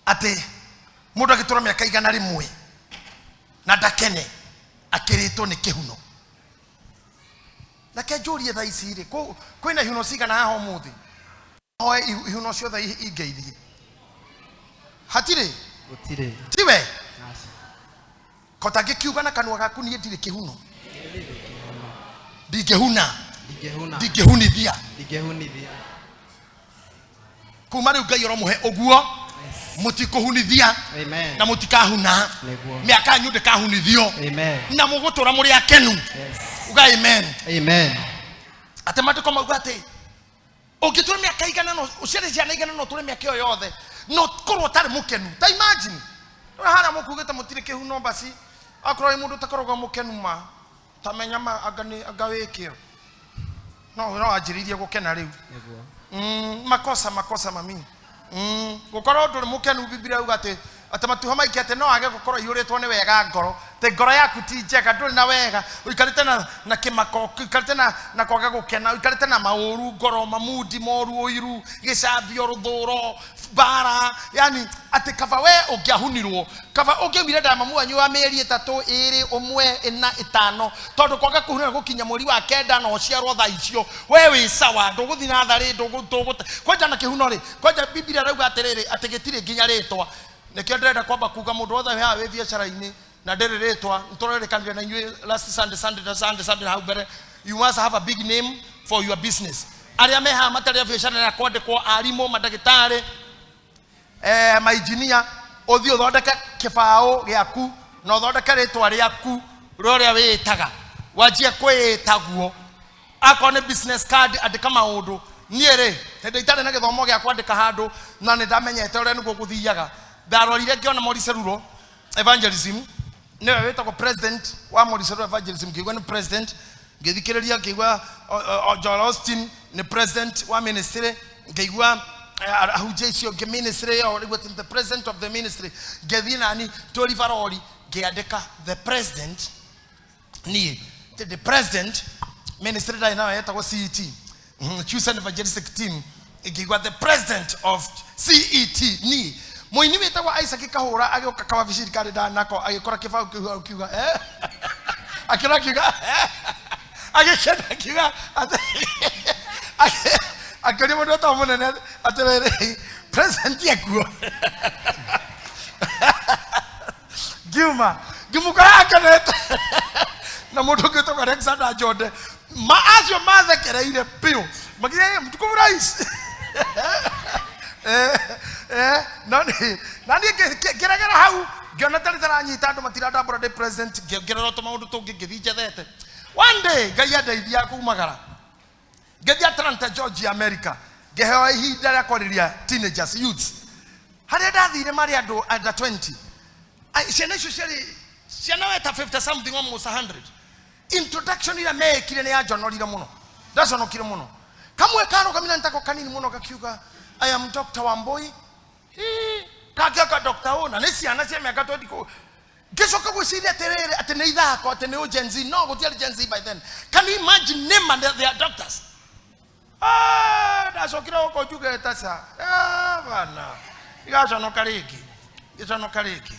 ate, mũndũ agĩtũra mĩaka igana rĩmwe na ndakene akĩrĩtwo nĩ kĩhuno. Reke njũrie thaa ici rĩ, kwĩna ihuno cigana haha ũmũthĩ? Hoe ihuno ciothe ingeithie. Hatirĩ? Gũtirĩ. Tiwe? Kota ngĩkiuga na kanua gaku niĩ ndirĩ kĩhuno. Ndingĩhuna. Ndingĩhuna. Ndingĩhunithia. Ndingĩhunithia. Kuma rĩu Ngai ũromũhe ũguo, mũtikũhunithia. Amen. Na mũtikahuna. Nĩguo. Mĩaka yanyu ndĩkahunithio. Amen. Na mũgũtũra mũrĩ akenu. Yes. Uga amen. Amen. Atĩ maandĩko mauga atĩ ũngĩtũra mĩaka igana no ũciare ciana igana no ũtũre mĩaka ĩyo yothe no korwo ũtarĩ mũkenu. Ta imagine rĩu harĩa mũkugĩte mũtirĩ kĩhuno, basi akorwo wĩ mũndũ ũtakoragwo mũkenu ma tamenya ma anga nĩ anga wĩ kĩo. No no wanjĩrĩirie gũkena rĩu. Nĩguo. Makosa makosa mami. Gũkorwo ndũrĩ mũkenu, Biblia yuga atĩ matuha maingĩ atĩ no age gũkorwo iyũrĩtwo nĩ wega ngoro, atĩ ngoro yaku ti njega, ndũrĩ na wega, ũikarĩte na kĩmako, ũikarĩte na kwaga gũkena, ũikarĩte na maũru ngoro, mamundi moru, ũiru, gĩcambio, rũthũro, mbara, yani atĩ kaba we ũngĩahunirwo, kaba ũngĩaumire nda ya mamu wanyu wa mĩeri 3, 2, 1, 4, 5, tondũ kwaga kũhunĩra gũkinya mweri wa 9 na ũciarwo thaa icio, we wĩ sawa, ndũgũthiĩ natharĩ, ndũgũte. Kwanja na kĩhuno rĩ, kwanja Biblia ĩrauga atĩrĩrĩ, atĩ gĩtirĩ nginya rĩtwa. Nĩkĩo ndĩrenda kwamba kuga mũndũ wothe wĩ haha wĩ biacara-inĩ na ndĩrĩ rĩtwa, nĩtũrerĩkanire na inyuĩ last Sunday, Sunday, na Sunday, Sunday hau mbere. You must have a big name for your business. Arĩa me haha matarĩ a biacara ya kwandĩkwo, arimũ, mandagĩtarĩ, mainjinia, ũthiĩ ũthondeke kĩbaũ gĩaku na ũthondeke rĩtwa rĩaku rĩa ũrĩa wĩĩtaga, wanjie kwĩĩta guo. Akorwo nĩ business card, andĩka maũndũ. Niĩ rĩ, hĩndĩ itarĩ na gĩthomo gĩa kwandĩka handũ, na nĩ ndamenyete ũrĩa nĩguo gũthiaga, ndarorire ngĩona Maurice Ruro Evangelism, nĩwe wĩtagwo president wa Maurice Ruro Evangelism, ngĩigua nĩ president, ngĩthikĩrĩria ngĩigua Joel Austin nĩ president wa ministry, ngĩigua ahunjia icio ngĩ ministry ĩyo, rĩu atĩ the president of the ministry, ngĩthiĩ nani twĩ Rivaroli, ngĩandĩka the president, niĩ the president ministry ndarĩ nayo yetagwo CET, Chosen Evangelistic Team, ngĩigua the president of CET, niĩ. Mũini wĩtagwo Isaac Kahũra agĩũka kawabici karĩ ndanako, agĩkora kĩbaũ kĩu akiuga, akĩona akiuga, agĩkena akiuga akĩũria mũndũ wetagwo mũnene atĩrĩrĩ, president ekuo? Ngiuma ngĩmũkora akenete na mũndũ ũngĩ wĩtagwo Alexander Njonde, ma acio mathekereire biũ makiuga mtukufu rais. No nĩ na niĩ ngĩregera hau, ngĩona tarĩ taranyita andũ matirandambũra ndĩ president, ngĩongerera tũmaũndũ tũngĩ, ngĩthiĩ njethete. One day Ngai andeithia kumagara, ngĩthiĩ Atlanta, Georgia, America, ngĩheo ihinda rĩa kwarĩria teenagers, youths. Harĩa ndathire marĩ andũ under 20. Ai, ciana icio ciarĩ ciana weta 50 something, almost 100. Introduction ĩrĩa mekire nĩ yanjonorire mũno, ndaconokire mũno. Kamwe karũgamire nĩtako kanini mũno gakiuga, "I am Dr. Wambui." Kangĩoka Dr. O, na nĩ ciana cia mĩaka 20 kũ. Ngĩcoka gwĩciria atĩrĩrĩ, atĩ nĩ ithako, atĩ nĩ Gen Z. No gũtiarĩ Gen Z by then. Can you imagine name and they are doctors? Ndacokire gũkũ njuge taca. Bana, igaconoka rĩngĩ, gĩconoka rĩngĩ.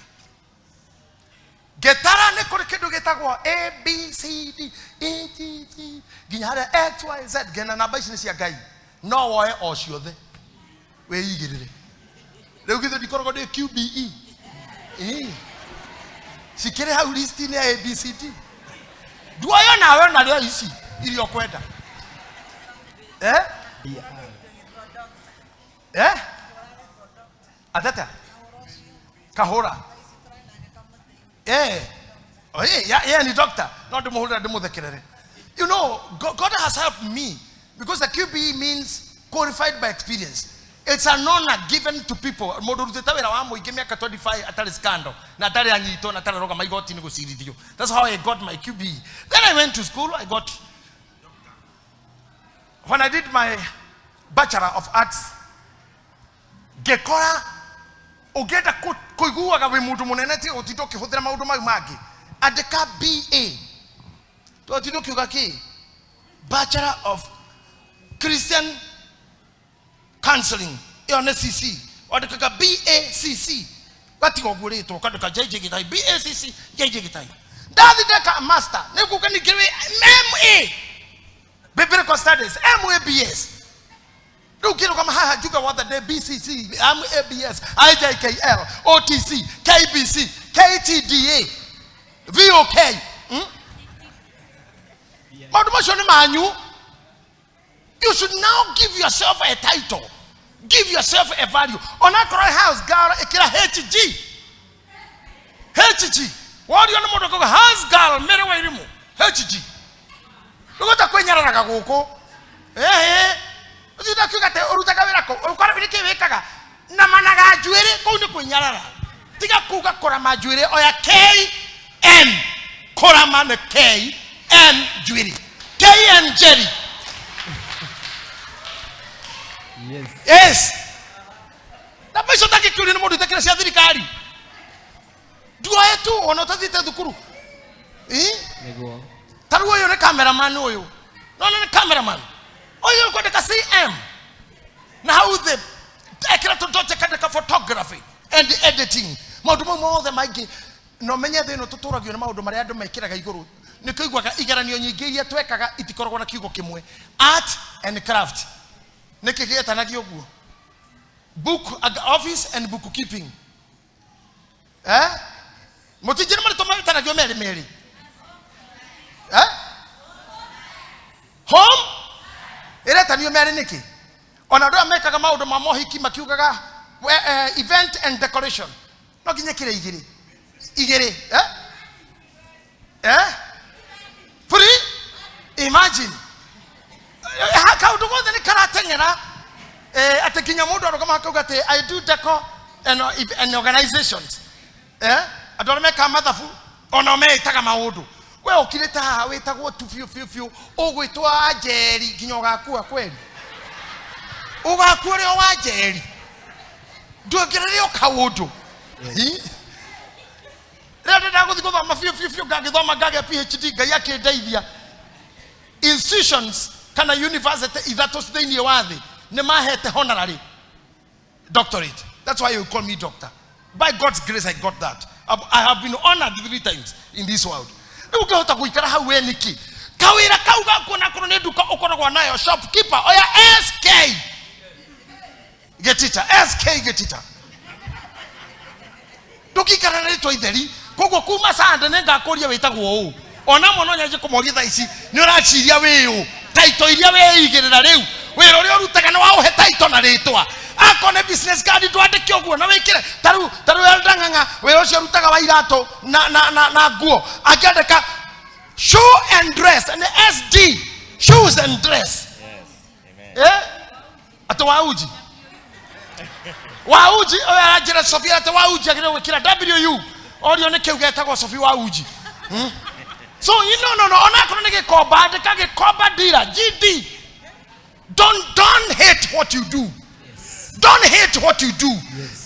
Ngĩtara nĩ kũrĩ kĩndũ gĩtagwo A B C D E T G nginya harĩa X Y Z, ngena namba ici nĩ cia Ngai, no woe o ciothe wĩigĩrĩre. Rĩu githĩ ndikoragwo ndĩ QBE? Ĩĩ, cikĩrĩ hau list-inĩ ya A B C D, nduoyo nawe ona rĩo ici iria ũkwenda. Atata kahũra. Oh, yeah, yeah, ni doctor. No ndĩmũhũrĩra ndĩmũthekerere. You know, God has helped me because the QBE means qualified by experience. It's an honor given to people. Mũndũ ũrutĩte wĩra wa mũingĩ mĩaka 25 atarĩ scandal na atarĩ anyitwo na atarĩ rũgama igoti-inĩ gũcirithio. That's how I got my QBE. Then I went to school. I got, when I did my Bachelor of Arts, ngĩkora ũngĩenda kũiguaga wĩ mũndũ mũnene, tiga gũtinda ũkĩhũthĩra maũndũ mau mangĩ, andĩka BA, tũtinda ũkiuga kĩ Bachelor of Christian Counseling, ĩyo nĩ CC, wandĩkaga BACC, gatiga ũguo rĩtwa, ũkandĩka JJ Gĩtai, BACC JJ Gĩtai. Ndathi ndeka master, nĩ kuga ningĩ wĩ MA Biblical Studies, MABS. Rĩu ngĩrũgama haha njuga wothe ndĩ BCC, MABS, IJKL, OTC, KBC, KTDA, VOK. Maũndũ macio nĩ manyu. You should now give yourself a title, give yourself a value. Onakorwo house girl, ĩkĩra HG, HG. Worio nĩ mũndũ akauga house girl Mary Wairimu HG, ndũgũta kwĩnyararaga gũkũ. Ehe, ũthinda kiuga atĩ ũrutaga wĩra kũ, ũkora nĩkĩ wĩkaga na managa njuĩrĩ, kũu nĩ kwĩnyarara. Tiga kuga kũrama njuĩrĩ, oya K M, kũrama nĩ K M, njuĩrĩ K M, Jerry. Yes. Yes, namba icio ũtangĩkĩũrio nĩ mũndũ itakĩra cia thirikari, nduoe tu ona ũtathiĩte thukuru. Ĩ? Nĩguo. Ta rĩu ũyũ nĩ cameraman, ũyũ nona nĩ cameraman ũyũ ũkwandĩka CM na hau thĩ ekĩra tũdote kandĩka photography and editing, maũndũ mau mothe maingĩ. Na ũmenye thĩ ĩno tũtũragio nĩ maũndũ marĩa andũ mekĩraga igũrũ. Nĩ kũiguaga igeranio nyingĩ iria twekaga itikoragwo na kiugo kĩmwe, art and craft. Nĩkĩ gĩetanagio ũguo? Book office and book keeping, eh, mũtinjĩre marĩtwa metanagio merĩ merĩ, eh, home ĩretanio merĩ nĩkĩ? Ona andũ aya mekaga maũndũ ma mohiki makiugaga event and decoration, no nginya ĩkĩre igĩrĩ igĩrĩ, eh? Eh? Free? Imagine. Kaũndũ gothe nĩ karateng'era, atĩ nginya mũndũ arũgama akauga atĩ I do deco and organizations, eh? Andũ arĩa mekaga mathabu onao meĩtaga maũndũ. We ũkirĩte haha wĩtagwo tu biũ biũ biũ, ũgwĩtwo Wanjeri nginya ũgakua. Kweri ũgakua ũrĩa Wanjeri, ndũongerere o kaũndũ. Hi? Rĩrĩa ndĩrenda gũthiĩ gũthoma biũ biũ biũ, ngagĩthoma ngagĩa PhD, Ngai akĩndeithia, institutions kana university ithatũ thĩinĩ wa thĩ nĩ mahete honorary doctorate. That's why you call me doctor. By God's grace I got that. I have been honored three times in this world. Rĩu ũngĩhota gũikara hau we nĩkĩ? Kawĩra kau gakuo nakorwo nĩ nduka ũkoragwo nayo, shopkeeper, oya SK Getita, SK Getita, ndũngĩikara na rĩtwa itheri. Koguo kuma sande nĩ ngakũria wĩtagwo ũũ. Ona mwana nyanjie kũmoria thaa ici nĩ ũraciria wĩ ũ, taito iria wĩigĩrĩra rĩu, wĩra ũrĩa ũrutaga nĩ waũhe taito na rĩtwa. Akorwo nĩ business card, ndwandĩke ũguo na wĩkĩre. Ta rĩu Elder Ng'ang'a, wĩra ũcio ũrutaga wa iratũ na nguo, angĩandĩka shoe and dress, nĩ SD, shoes and dress. Eh, atĩ wa uji, wa uji ũyũ aranjĩra Sofia atĩ wa uji agĩrĩirwo gwĩkĩra WU, orio nĩ kĩu getagwo Sophie wa uji. So you no no no onakorwo nĩ gĩkomba, andĩka gĩkomba dealer, GD. Don't hate what you do. Don't hate what you do.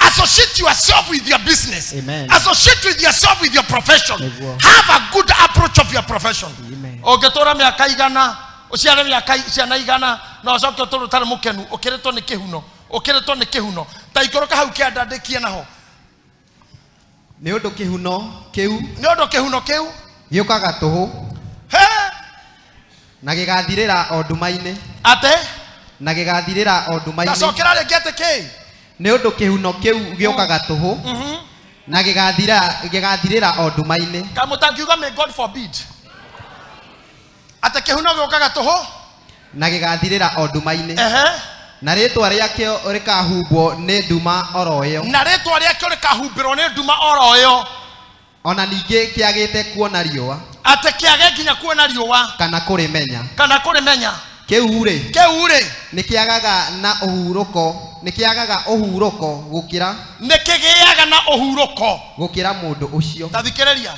Associate yourself with your business. Amen. Associate with yourself with your profession. Nĩguo. Have a good approach of your profession. Amen. Ũngĩtũra mĩaka 100, ũciare mĩaka ciana 100, na ũcoke ũtũre ũtarĩ mũkenu, ũkĩrĩtwo nĩ kĩhuno, ũkĩrĩtwo nĩ kĩhuno, ta ikũrũka hau kĩanda ndĩkie naho. Nĩ ũndũ kĩhuno kĩu Nĩ ũndũ kĩhuno kĩu gĩũkaga tũhũ he na gĩgathirĩra o nduma-inĩ. Ate? Na gĩgathirĩra o nduma-inĩ. Tacokera rĩngĩ, atĩ kĩ? Nĩ ũndũ kĩhuno kĩu gĩũkaga tũhũ na gĩgathirĩra o nduma-inĩ. Kamũtangiuga may God forbid. Atĩ kĩhuno gĩũkaga tũhũ Na gĩgathirĩra o nduma-inĩ. Ehe. Na rĩtwa rĩakĩo rĩkahumbwo nĩ nduma oro ĩyo. Na rĩtwa rĩakĩo rĩkahumbĩrwo nĩ nduma oro ĩyo. Ona ningĩ kĩagĩte kuona riũa. Atĩ kĩage nginya kuona riũa. Kana kũrĩmenya. Kana kũrĩmenya. Kĩu rĩ, Kĩu rĩ, nĩ kĩagaga na ũhurũko, nĩ kĩagaga ũhurũko gũkĩra nĩ kĩgĩaga na ũhurũko gũkĩra mũndũ ũcio. Ta thikĩrĩria,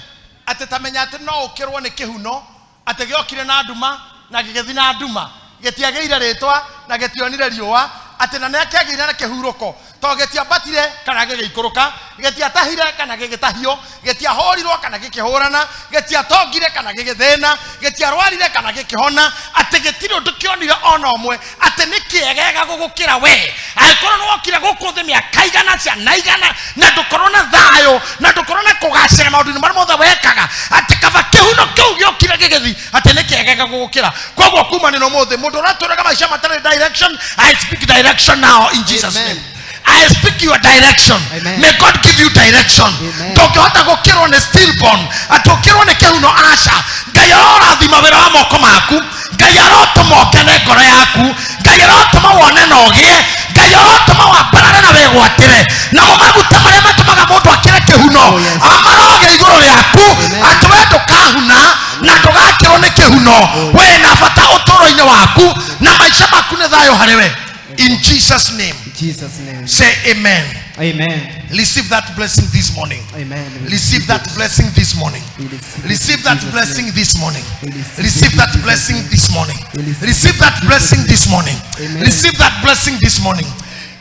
atĩ tamenya atĩ no ũkĩrwo nĩ kĩhuno, atĩ gĩokire na nduma na gĩgĩthi na nduma, gĩtiagĩire rĩtwa na gĩtionire riũa, atĩ na nĩakĩagĩire na kĩhurũko tondũ gĩtiambatire kana gĩgĩikũrũka, gĩtiatahire kana gĩgĩtahio, gĩtiahũrirwo kana gĩkĩhũrana, gĩtiatongire kana gĩgĩthĩna, gĩtiarwarire kana gĩkĩhona, atĩ gĩtirĩ ũndũ kĩonire ona ũmwe, atĩ nĩ kĩegega gũgũkĩra we. Angĩkorwo nĩ wokire gũkũ thĩ mĩaka 100, ciana 100, na ndũkorwo na thayũ na ndũkorwo na kũgacĩra maũndũ-inĩ marĩa mothe wekaga, atĩ kaba kĩhuno kĩu gĩokire gĩgĩthi, atĩ nĩ kĩegega gũgũkĩra. Koguo kuma nĩ ũmũthĩ, mũndũ ũratũraga maica matarĩ direction, I speak direction now in Jesus' Amen. name. I speak your direction. Amen. May God give you direction. Amen. Ndũngĩhota gũkĩrwo nĩ stillborn, atĩ ũkĩrwo nĩ kĩhuno, aca. Ngai arorathima wĩra wa moko maku. Ngai arotũma ũkene ngoro yaku. Ngai arotũma wone na ũgĩe. Ngai arotũma wambarare na wĩgwatĩre. Namo maguta marĩa matũmaga mũndũ akĩre kĩhuno Oh, yes. marogĩa igũrũ rĩaku. Amen. Atĩ we ndũkahuna na ndũgakĩrwo nĩ kĩhuno. Wĩ na bata ũtũũro-inĩ waku na maica maku nĩ thayũ harĩ we. In Jesus' name. In Jesus' name. Say amen. Amen. Receive that blessing this morning. Amen. We Receive that blessing this morning. We receive it Receive in that Jesus' blessing name. this morning. We receive it Receive in that Jesus' blessing name. this morning. We receive Receive it that in Jesus' blessing name. this morning. Amen. Receive that blessing this morning.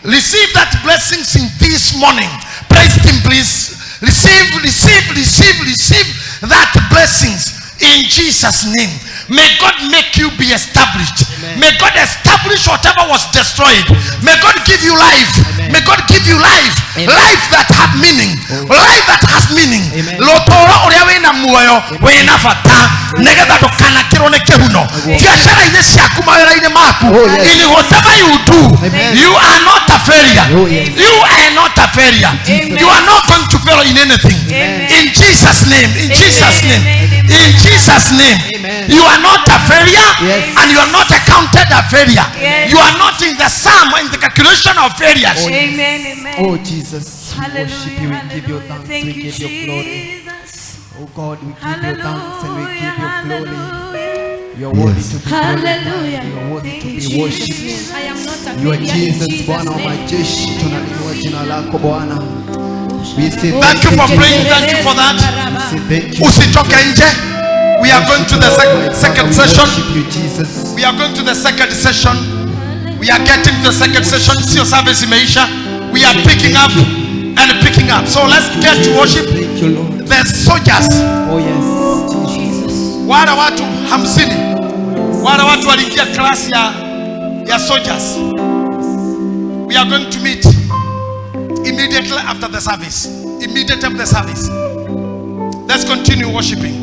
Receive that blessings in this morning. Praise him, please. Receive, receive, receive, receive that blessings in Jesus' name. May God make you be established. Amen. May God establish whatever was destroyed. May God give you life. Amen. May God give you life. Amen. Life that have meaning. Life that has meaning. Amen. Rũtũũro ũrĩa wĩna muoyo wĩna bata nĩgetha ndũkanakĩrwo nĩ kĩhuno biacara-inĩ ciaku mawĩra-inĩ maku. Oh, yes. In whatever you do, Amen. you are not a failure. Oh, yes. You are not a failure. Amen. You are not going to fail in anything. Amen. In Jesus' name. In Jesus' name. Amen. In Jesus' name. Amen. You are not a failure. Yes. And you are not accounted a failure. Yes. You are not in the sum, in the calculation of failures. Amen. Amen. Oh Jesus, we worship you, we Hallelujah. give you thanks, Thank we you, give you glory. Jesus. Oh God, we give you thanks and we give you glory. Hallelujah. You are worthy to be glorified. Hallelujah. You are worthy Thank to you, be Jesus. worshipped. I am not a You are failure in Jesus, Jesus' Bwana wa name. majeshi, tunalinua jina lako Bwana. We say Thank you for praying. Thank you for that. We say thank you. Usitoke nje. We are going to the second We session. worship you, Jesus. We are going to the second session. We are getting to the second session. Sio service imeisha. We are picking up and picking up. So let's get to worship. Thank you, Lord. The soldiers. Oh yes, Jesus. Wale watu 50. Wale watu waliingia class ya soldiers. We are going to meet immediately after the service. Immediately after the service. Let's continue worshiping.